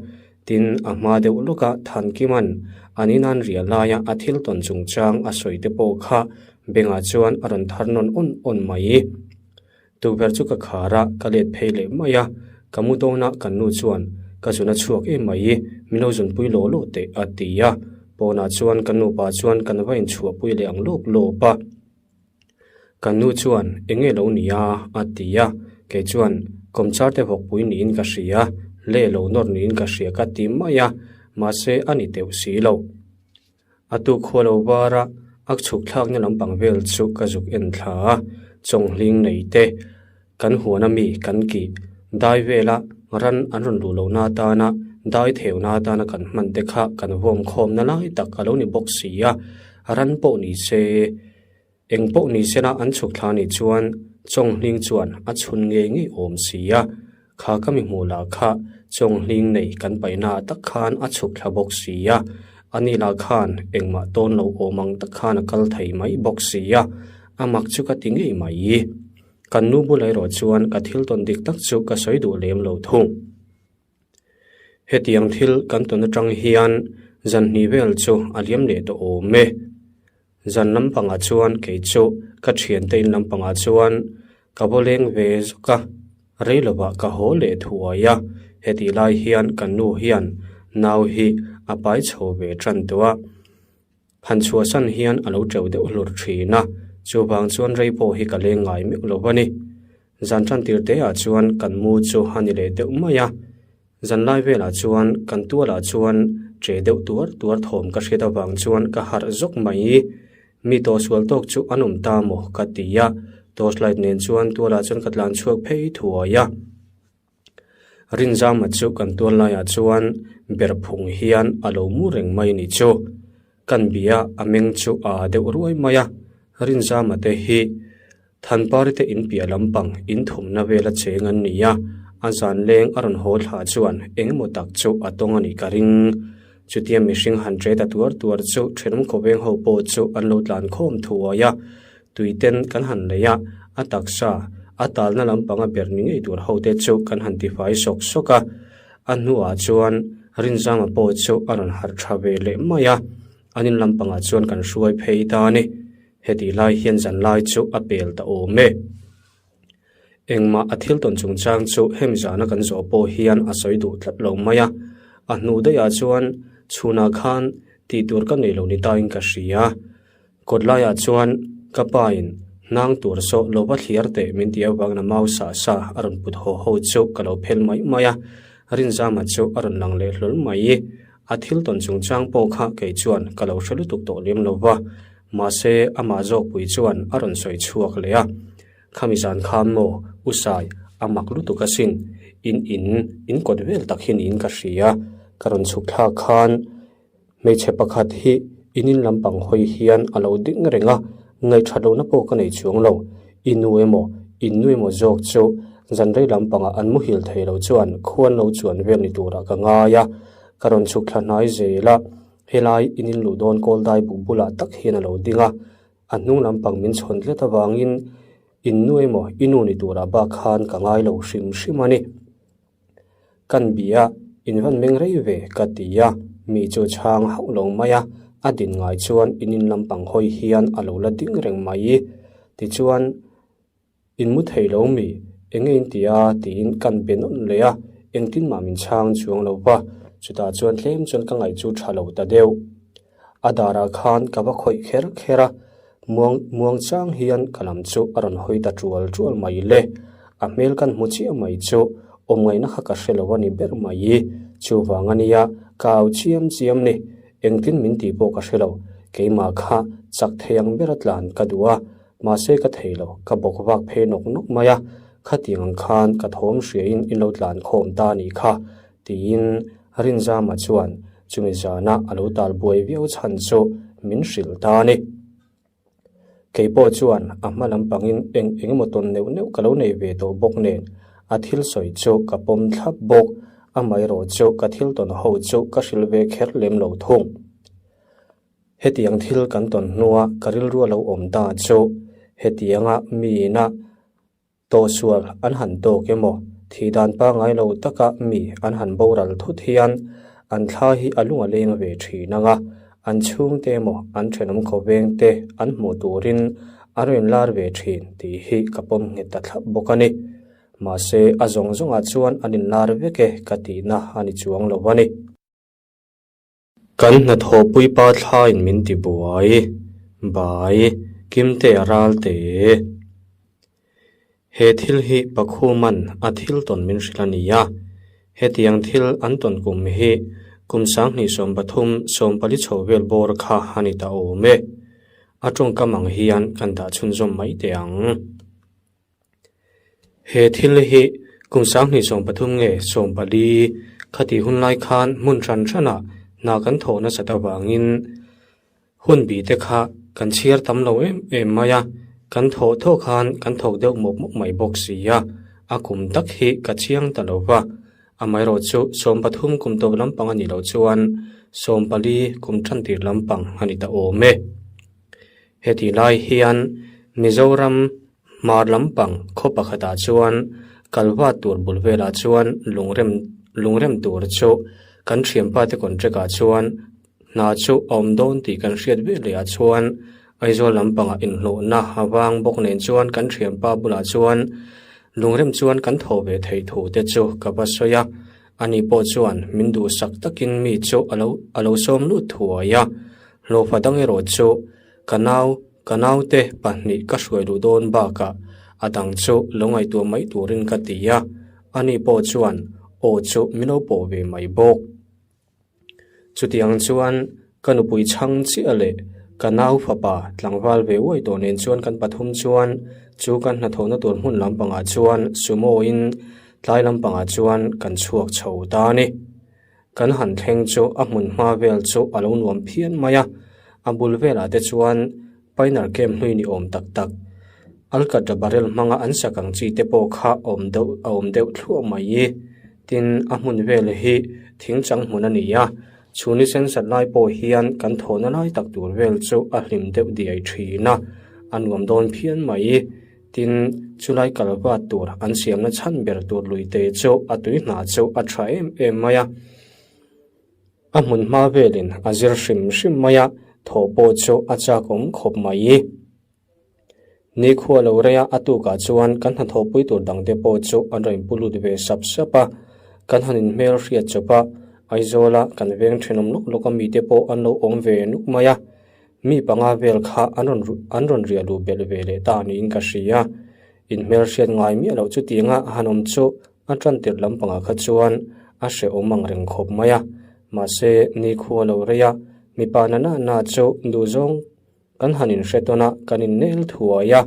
Tin, a hma deuh lawka Thankima'n an inan riah laia a thil tawn chungchang a sawi te pawh kha bengah chuan a rawn thar nawn awn awn mai. Tukverh chu ka khar a, ka let phei leh mai a, ka mu dawn a, kan nu chuan ka zun a chhuak em mai, min lo zunpui law law teh a ti a, pawnah chuan ka nupa chuan kan va inchhuahpui leh ang lawp lawp a. Kan nu chuan eng nge lo ni a? a ti a, kei chuan kawmchar te vawkpui niin ka hria, le lo nawr niin ka hria ka ti mai a, mahse a ni teuh si lo. A tuk khua lo var a, a chhuk thlakna lampang vel chu ka zuk en thla a, chawnghling nei te, kan huan ami kan kih dai vela ran an rawn luh lohna atana dai theuna atana kan hman te kha kan vawm khawmna lai tak a lo ni bawk si a, ran pawh ni se. Eng pawh ni sela an chhuk thla nih chuan Chawnghling chuan a chhun ngei ngei awm si a, kha ka mi hmuh lah kha Chawnghling nei kan paihna ah tak khan a chhuk thla bawk si a, ani lah khan engmah tawn lo awm ang tak khan a kal thei mai bawk si a, a mak chu ka ti ngei mai. Kan nu bulah erawh chuan ka thil tawn dik tak chu ka sawi duh lem lo thung. Hetiang thil kan tawn atang hian zan hnih vel chu a liam leh tawh awm e. Zan lampangah chuan kei chu ka thiante in lampangah chuan ka vaw leng ve zawk a, rei lovah ka haw leh thuai a, hetih lai hian kan nu hian nau hi a pai chho ve tan tawh a, han chhuahsan hian a lo teuh deuh hlur thin a, chuvang chuan rei pawh hi ka leng ngai meuh lo a ni. Zan tan tir te ah chuan kan mu chu a ni leh deuh mai a. Zanlai velah chuan kan tualah chuan che deuh tuar tuar thawm ka hriat avang chuan ka harh zawk mai. Mi tawhsual tawk chu an awm ta maw ka ti a, torch light nen chuan tualah chuan ka tlan chhuak phei thuai a. Rinzama chu kan tual laiah chuan ber phung hian a lo mu reng mai ni chu. Kan bia a meng chu a deuh ruai mai a, Rinzama te hi Thanpari te in piah lampang in thumna vela cheng an ni a, a zan leng a rawn haw thla chuan engemaw tak chu a tawng a nih ka ring. Chutia mihring han ṭe ta tuar tuar chu ṭhenawm khawveng ho pawh chu an lo tlan khawm thuai a, tui ten kan han lei a, a taksa a talna lampanga ber ni ngei tur ho te chu kan han tifai sawk sawk a, a hnuah chuan Rinzama pawh chu a rawn harh ṭha ve leh mai a, an in lampangah chuan kan hruai phei ta a ni. Hetih lai hian zan lai chu a pel ta awm e. Engmah a thil tawn chungchang chu hemi zana kan zawh pawh hian a sawi duh tlat lo mai a. A hnu daihah chuan chhunah khan tih tur ka nei lo ni tain ka hria. Kawt laiah chuan ka pain hnang tur saw lo va thliar teh min tih avangin a mau sah sa a rawn put haw ho chu ka lo phel mai mai a. Rinzama chu a rawn lang leh hlawl mai. A thil tawn chungchang pawh kha kei chuan ka lo hre lutuk tawh lem lo va. Mahse, amah zawkpui chuan a rawn sawi chhuak leh a, Khami zan khan maw, U Sai, a mak lutuk asin, in in, in kawt vel tak hi niin ka hria, ka rawn chhuk thlak khan hmeichhe pakhat hi in in lampang hawi hian a lo ding reng a, ngaihthat lohna pawh ka nei chuang lo, i nu emaw, in nu emaw zawk chu zan rei lampangah an muhil thei lo chuan khuan lo chuan vel ni turah ka ngai a, ka rawn chhuk thla hnai zel a. Helai in in luh dawn kawl dai buk bulah tak hian a lo ding a. A hnung lampang min chhawn tlat avangin in nu emaw i nu ni turah bak khan ka ngai lo hrim hrim a ni. Kan bia in van meng rei ve ka ti a, mi chu chhang hauh lo mai a, a din ngai chuan in in lampang hawi hian a lo la ding reng mai. Tichuan. In mu thei lo mi? Enge in ti a? tiin kan be nawn leh a, engtin mah min chhang chuang lo va, chutah chuan tlem chuan ka ngaih chu tha lo ta deuh. A darah khan ka va khawih kher kher a, muang muang chang hian ka lam chu a rawn hawi ta tual tual mai le. A hmel kan hmu chiah mai chu awm ngaihna kha ka hre lo a ni ber mai. Chuvang a nia, ka au chiam chiam ni. Engtin min tih pawh ka hre lo, keimah kha chak thei ang bera tlan ka duh a, Mahse ka thei lo, ka bawk vak phei nawk nawk mai a, khatiang ang khan ka thawm hriain in lo tlan khawm ta a nih kha, tiin Rinzama chuan chumi zana a lo tal buai viau chhan chu min hrilh ta a ni. Kei pawh chuan a hma lampangin eng eng emaw tawn neuh neuh ka lo nei ve tawh bawk nen a thil sawi chu ka pawm thlap bawk, amaherawh chu ka thil tawn ho chu ka hrilh ve kher lem lo thung. Hetiang thil kan tawn hnua ka rilru a lo awm ta chu hetianga miina tawhsual an han tawk emaw, thih dan pangngai lo taka mi an han boral thut hian an thla hi a lung a leng ve thin ang a, an chhungte emaw an thenawm khawveng te an hmuh turin a rawn lar ve thin tih hi ka pawm nghet ta thlap bawk a ni. Mahse a zawng zawngah chuan an inlar vek e ka tihna a ni chuang lo a ni. Kan hnathawhpui pa thlaiin min ti buai, bai, Kimte a ral te. He thil hi Pakhuman a thil tawn min hrilh a ni a, hetiang thil an tawn kum hi kum 2013 sawmpali chho vel bawr kha a ni ta awm e. A tawngkam ang hian kan dah chhunzawm mai teh ang. He thil hi kum 2013 nge 14 khati hun lai khan hmun hran hranah hna kan thawh nasat avangin hun bi te kha kan chhiar tam lo em em mai a, kan thawh thawh khan kan thawk deuh mawp mawp mai bawk si a, a kum tak hi ka chiang ta lo va, amaherawh chu 13 kum tawp lampang a nih loh chuan 14 kum tantir lampang a ni ta awm e. Heti lai hian Mizoram hmar lampang khaw pakhatah chuan kalva tur bul velah chuan lungrem lungrem tur chu kan thianpa te contract ah chuan hna chu a awm dawn tih kan hriat vel leh ah chuan Aizawl lampangah inhlawhna a vang bawk nen chuan kan thianpa bulah chuan lungrem chuan kan thaw ve theih thu te chu ka va sawi a. Ani pawh chuan min duhsak takin mi chu a lo a lo sawm lut thuai a, hlawhfa dang erawh chu ka nau ka naute pahnih ka hruai luh dawn bakah a dang chu lo ngaihtuah mai turin ka ti a, ani pawh chuan aw chu min lo pawh ve mai bawk. Chutiang chuan ka nupui chhang chiah leh ka nau fapa tlangval ve uai tawh nen chuan kan pathum chuan chu kan hnathawhna tur hmun lampangah chuan sumo in tlai lampangah chuan kan chhuak chho ta a ni. Kan han thleng chu a hmun hma vel chu a lo nuam phian mai a, a bul velah te chuan Pioneer camp hlui ni awm tak tak Alcatra barrel hmanga an sak ang chi te pawh kha awm deuh a awm deuh thluah mai i. Tin, a hmun vel hi thing chang hmun a ni a, chhun ni sen sat lai pawh hian kan thawhna lai tak tur vel chu a hlim deuh diai thin a, a nuam dawn phian mai. Tin, chulai kal vat tur an siamna chhan ber tur luite chu a tui hna chu a tha em em mai a. A hmun hma velin a zir hrim hrim mai a, thawh pawh chu a chak awm khawp mai. Nikhua lo rei a, a tukah chuan kan hnathawhpui tur dangte pawh chu an rawn inpu lut ve sap sap a, kan han inhmel hriat chawp a, Aizawla kan veng thenawm lawk lawk a mite pawh an lo awm ve nuk mai a, mi panga vel kha an rawn an rawn riah luh belh ve leh ta niin ka hria. Inhmel hriat ngai miah loh chutianga han awm chu a tantirh lampangah kha chuan a hrehawm ang reng khawp mai a, mahse nikhua lo rei a, mipa na na na chu duhzawng Kan han inhre tawn a, kan innel thuai a,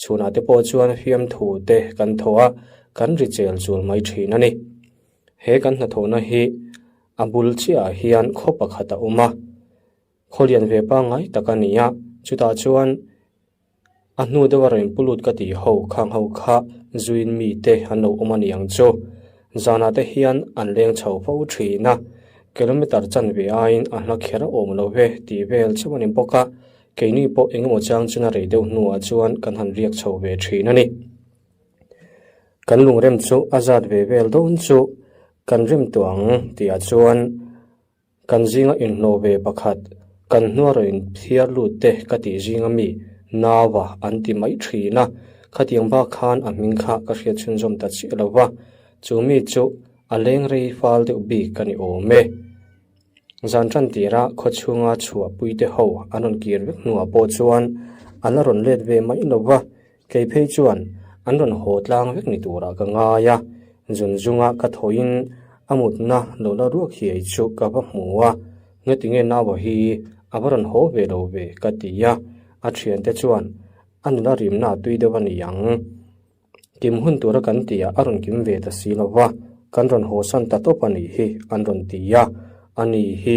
chhunah te pawh chuan fiamthu te kan thaw a, kan ri chel chul mai thin a ni. He kan hnathawhna hi a bul chiahah hian khaw pakhat a awm a, khaw lian ve pangngai tak a ni a, chutah chuan a hnu deuha rawn inpu lut ka tih ho khang ho kha zuin mite an lo awm a ni ang chu. Zanah te hian an leng chho fo thin a, kilometer chanve aiin a hla kher a awm lo ve tih vel chauh a ni bawk a. Keini pawh engemaw chang chuna rei deuh hnuah chuan kan han riak chho ve thin a ni. Kan lungrem chu a zat ve vel dawn chu kan rem tawh ang tihah chuan kan zinga inhlawh ve pakhat kan hnua rawn inphiar lut te ka tih zinga mi Naua an ti mai thin a, khatiang bak khan a hming kha ka hriat chhunzawm ta chiah lo va, chu mi chu a leng rei fal deuh bik a ni awm e. Zan tan tira khaw chhunga chhuah puite ho an rawn kir vek hnuah pawh chuan a la rawn let ve mai lo va, kei phei chuan an rawn haw tlang vek ni turah ka ngai a, zun zunga ka thawhin a mutna lo la ruak hiai chu ka va hmu a, ngatinge naua hi a va rawn haw ve lo ve ka ti a, a thiante chuan a nula rimna a tui deuh a ni ang. Kim hun tura kan tih ah a rawn kim ve ta si lo va, kan rawn haw san ta tawp a nih hi an rawn ti a, a ni hi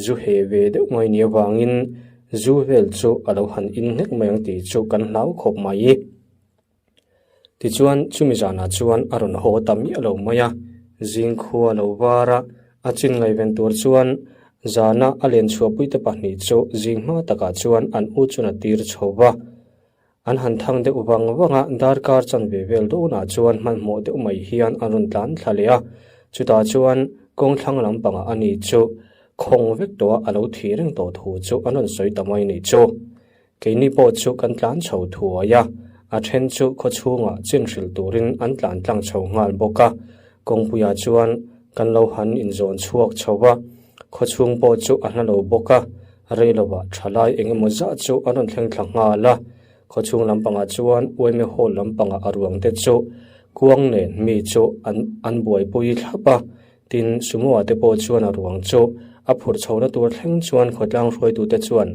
zu heh ve deuh mai ni avangin zu vel chu a lo han in nghek mai ang tih chu kan hlau khawp mai. Tichuan chumi zanah chuan a rawn haw ta miah lo mai a, zingkhua lo var a, a chin ngaihven tur chuan zana a len chhuahpuite pahnih chu zing hma takah chuan an u chuan a tir chho va. An han thang deuh vang vang a, darkar chanve vel dawnah chuan hmanhmawh deuh mai hian an rawn tlan thla leh a, chutah chuan kawng thlang lampangah a ni chu khawng vek tawh a, a lo thi reng tawh thu chu an rawn sawi ta mai ni chu. Keini pawh chu kan tlan chho thuai a, a then chu khaw chhungah chin hrilh turin an tlan tlang chho nghal bawk a, kawngpuiah chuan kan lo han inzawn chhuak chho va, khaw chhung pawh chu a hla lo bawk a, Rei lovah thalai eng emaw zah chu an rawn thleng thla nghal a, khawchhung lampangah chuan Uaime Hall lampangah a ruang te chu kuang nen mi chu an an buaipui thlap a, tin Sumo-a te pawh chuan a ruang chu a phurh chhohna tur thleng chuan khawtlang hruaitute chuan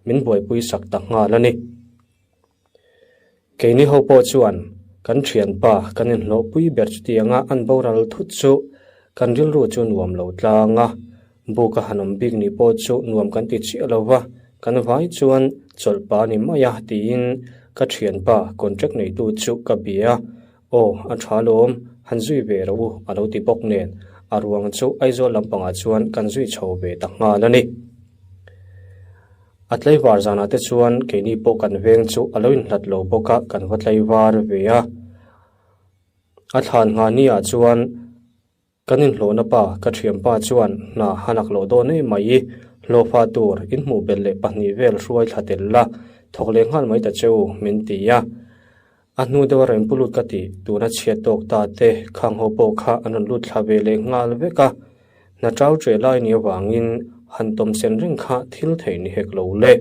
min buaipui sak ta nghal a ni. Keini ho pawh chuan kan thianpa kan inhlawhpui ber chutianga an boral thut chu kan rilru chu nuam lo tlang a, buk a han awm bik ni pawh chu nuam kan ti chiah lo va, kan vai chuan chawlh pa ni mai a tiin ka thianpa contract neitu chu ka bia a, aw a tha lawm han zui ve rawh u a lo ti bawk nen a ruang chu Aizawl lampangah chuan kan zui chho ve ta nghal a ni. A tlaivar zanah te chuan keini pawh kan veng chu a lo inhlat lo bawk a, kan va tlaivar ve a. A thlan nghah ni ah chuan kan inhlawhna pa ka thianpa chuan hna a lak loh dawn em mai i, hlawhfa tur inhmuh belh leh pahnih vel hruai thla tel la, thawk leh nghal mai ta che u min ti a. A hnu deuh a rawn pu lut ka ti, tuna chhiat tawk ta te khang ho pawh kha an rawn lut thla ve leh nghal vek a, hna chau ṭeh lai ni avangin han tawm sen reng kha thil theih ni hek lo le.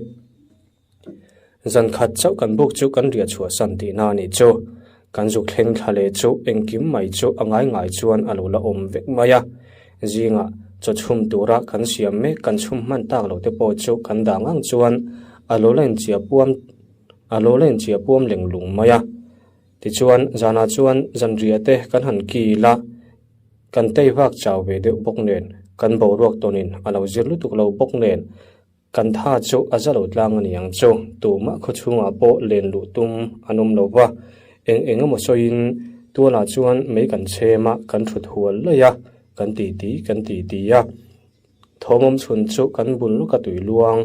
Zan khat chauh kan buk chu kan riah chhuah san tihna a nih chu. Kan zuk thleng thla leh chu engkim mai chu a ngai ngai chuan a lo la awm vek mai a, zingah chaw chhum tura kan siam mek kan chhum hman tak lo te pawh chu kan dang ang chuan a lo la inchiah puam A lo la inchiah puam leng lung mai a. Tichuan, zanah chuan zanriah te kan han kil a, kan tei vak chau ve deuh bawk nen, kan boruak tawnin a lo zir lutuk lo bawk nen, kan tha chu a za lo tlang a ni ang chu. Tumah khaw chhungah pawh len luh tum an awm lo va, eng eng emaw sawiin tualah chuan mei kan chhem a, kan thut hual laih a, kan titi kan titi a. Thawmawm chhun chu kan bul lawka tui luang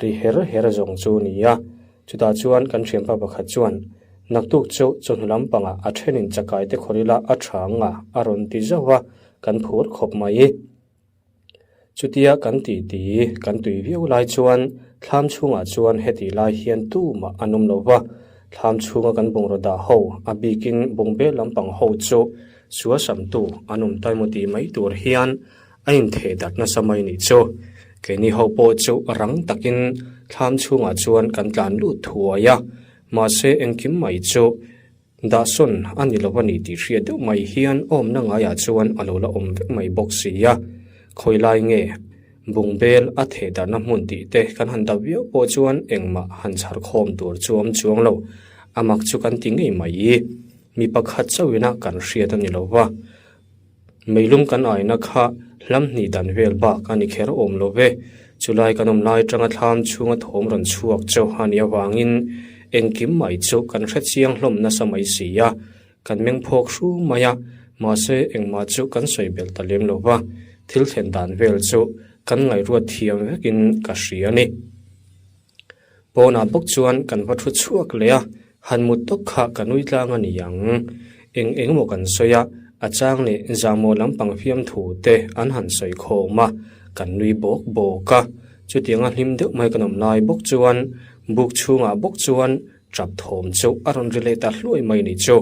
ri her her zawng chu a ni a, chutah chuan kan thianpa pakhat chuan naktuk chu chawhnu lampangah a thenin chakai te khawr ila a tha ang a a rawn ti zauh a, kan phur khawp mai. Chutia kan tih ti kan tui viau lai chuan thlam chhungah chuan heti lai hian tumah an awm lo va, thlam chhunga kan bungraw dah ho a bikin bungbel lampang ho chu suasamtu an awm ta emaw tih mai tur hian A intheh darh nasa mai nih chu. Keini ho pawh chu rang takin thlam chhungah chuan kan tlan lut thuai a, mahse engkim mai chu dahsawn a ni lo a ni tih hriat deuh mai hian awmna ngaiah chuan a lo la awm vek mai bawk si a. Khawi lai nge bungbel a theh darhna hmun tih te kan han dap viau pawh chuan engmah han chhar khawm tur chu awm chuang lo, a mak chu kan ti ngei mai. Mi pakhat chauhina kan hriat a ni lo va. Meilum kan aina kha hlam hnih dan vel bak a ni kher awm lo ve. Chulai kan awm lai atanga thlam chhunga thawm rawn chhuak chauh a nih avangin engkim mai chu kan hre chiang hlawm nasa mai si a, kan meng phawk hru mai a, mahse engmah chu kan sawi belh ta lem lo va, thil thlen dan vel chu kan ngaihruat thiam vekin ka hria a ni. Pawnah bawk chuan kan va thu chhuak leh a, han mut tawk kha ka nui tlang a ni ang. Eng eng maw kan sawi a, a chang leh zahmawh lampang fiamthu te an han sawi khawm a, kan nui bawk bawk a. Chutianga hlim deuh mai kan awm lai bawk chuan buk chhungah bawk chuan tap thawm chu a rawn ri leh ta hluai mai ni chu.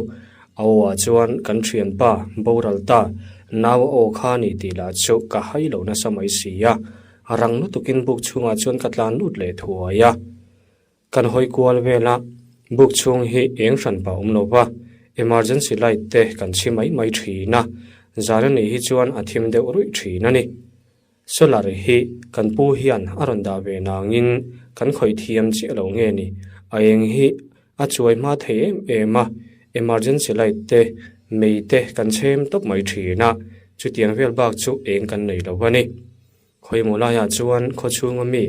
A aw ah chuan kan thianpa boral ta nau a aw kha ni tih lah chu ka hai lo nasa mai si a. A rang lutukin buk chhungah chuan ka tlan lut leh thuai a. Kan hawi kual vel a, buk chhung hi eng hran pah awm lo va, emergency light te kan chhi mai mai thin a, zan a nih hi chuan a thim deuh ruih thin a ni. Solar hi kan pu hian a rawn dah ve nangin kan khawih thiam chiah lo nge ni, a eng hi a chuai hma thei em em a, emergency light te, mei te kan chhem tawp mai thin a, chutiang vel bak chu eng kan nei lo a ni. Khawimaw laiah chuan khaw chhunga mi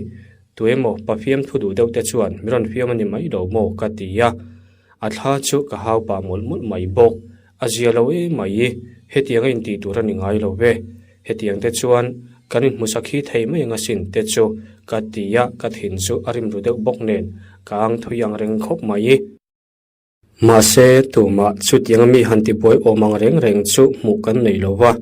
tuemaw pa fiam thu duh deuh te chuan mi rawn fiam a ni mai lo maw ka ti a, a thla chu ka hau pah mawlh mawlh mai bawk. A zia lo em mai, hetiang a intih tur a ni ngai lo ve. Hetiang te chuan kan inhmusak hi thei mai ang asin te chu ka ti a, ka thin chu a rim ru deuh bawk nen ka ang thui ang reng khawp mai. Mahse, tumah chutianga mi han tibuai awm ang reng reng chu hmuh kan nei lo va,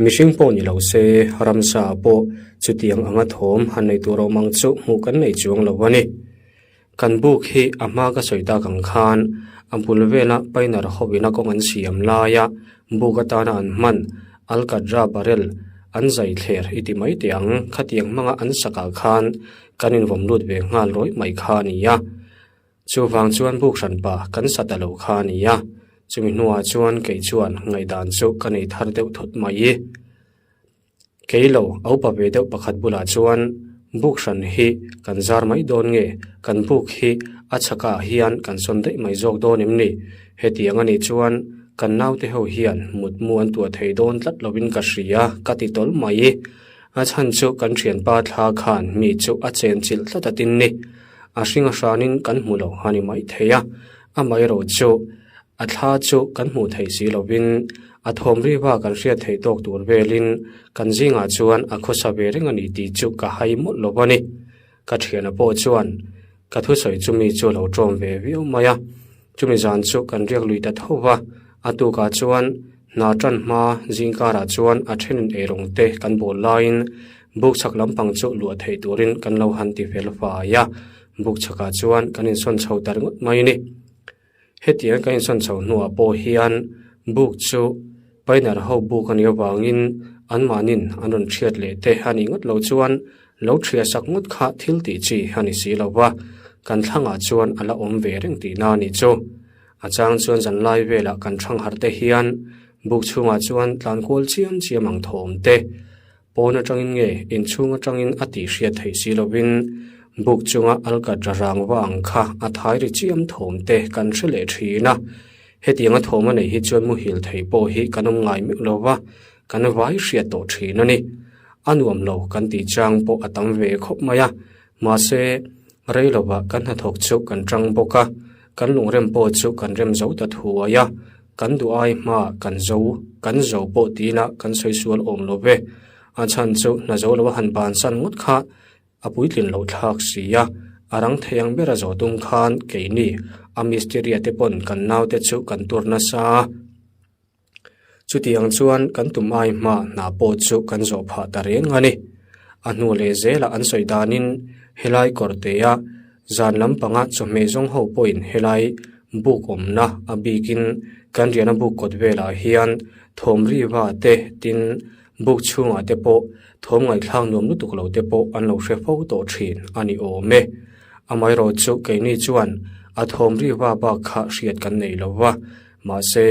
mihring pawh ni lo se, ramsa pawh chutiang anga thawm han nei tur awm ang chu hmuh kan nei chuang lo a ni. Kan buk hi a hma ka sawi tak ang khan a bul vela painer hovina kawng an siam laia buk atana an hman Alcatra barrel an zai thler i ti mai teh ang, khatiang hmanga an sakah khan kan invawm lut ve nghal rawih mai kha a ni a. Chuvang chuan buk hran pa kan sa ta lo kha a ni a, chumi hnuah chuan kei chuan ngaihdan chu ka nei thar deuh thut mai. Kei lo a upa ve deuh pakhat bulah chuan buk hran hi kan zar mai dawn nge, kan buk hi a chhakah hian kan sawn daih mai zawk dawn em ni? Hetiang a nih chuan kan naute ho hian mutmu an tuah thei dawn tlat lovin ka hria ka ti tawlh mai. A chhan chu kan thianpa thla khan mi chu a chenchilh tlat a tin ni. A hring a hranin kan hmu lo a ni mai thei a, amaherawh chu a thla chu kan hmuh theih si lovin a thawm riva kan hriat theih tawk tur velin kan zingah chuan a khawsa ve reng a ni tih chu ka hai mawlh lo a ni. Ka thiana pawh chuan ka thusawi chu mi chu a lo tawm ve viau mai a, chumi zan chu kan riak lui ta tho va, a tukah chuan hna tan hma zingkarah chuan a thenin eirawng te kan bawl laiin buk chhak lampang chu luah theih turin kan lo han ti fel fai a, buk chhakah chuan kan insawn chho ta ringawt mai a ni. Hetiang kan insawn chho hnuah pawh hian buk chu painer ho buk a nih avangin anmahnin an rawn thiat leh te a nih ngawt loh chuan lo thiah sak ngawt kha thil tih chi a ni si lo va, kan thlangah chuan a la awm ve reng tihna a nih chu. A chang chuan zanlai velah kan thangharh te hian buk chhungah chuan tlan kual chiam chiam ang thawm te Pawn atangin nge inchhung atangin a tih hriat theih si lovin buk chunga alkatra rang va ang kha a thai ri chiam thawm te kan hre leh thin a. Hetiang a thawm a neih hi chuan muhil thei pawh hi kan awm ngai meuh lo va, kan vai hriat tawh thin a ni. A nuam lo kan tih chang pawh a tam ve khawp mai a, mahse rei lovah kan hnathawk chu kan tang bawk a, kan lungrem pawh chu kan rem zo ta thuai a. Kan duh ai hma kan zo, kan zo pawh tiin a kan sawi sual awm lo ve. A chhan chu hna zo lo a han bansan ngawt kha a puitlin loh thlak si a, a rang thei ang ber a zawh tum khan keini a misteria te pawn kan naute chu kan tur nasa a. Chutiang chuan kan tum ai hma hna pawh chu kan zawh phah ta reng a ni. A hnu leh zelah an sawi danin helai kawrtea Zan lampanga chawhmeh zawng ho pawhin helai buk awmna a bikin kan riahna buk kawt velah hian thawm ri va te tin buk chhungah te pawh thawm ngaihthlak nuam lutuk lo te pawh an lo hre fo tawh thin a ni awm e. Amaherawh chu keini chuan a thawm ri va bak kha hriat kan nei lo va, mahse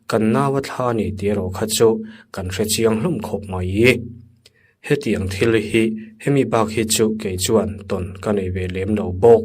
kan nau a thla a ni tih erawh kha chu kan hre chiang hlawm khawp mai. Hetiang thil hi hemi bak hi chu kei chuan tawn ka nei ve lem lo bawk.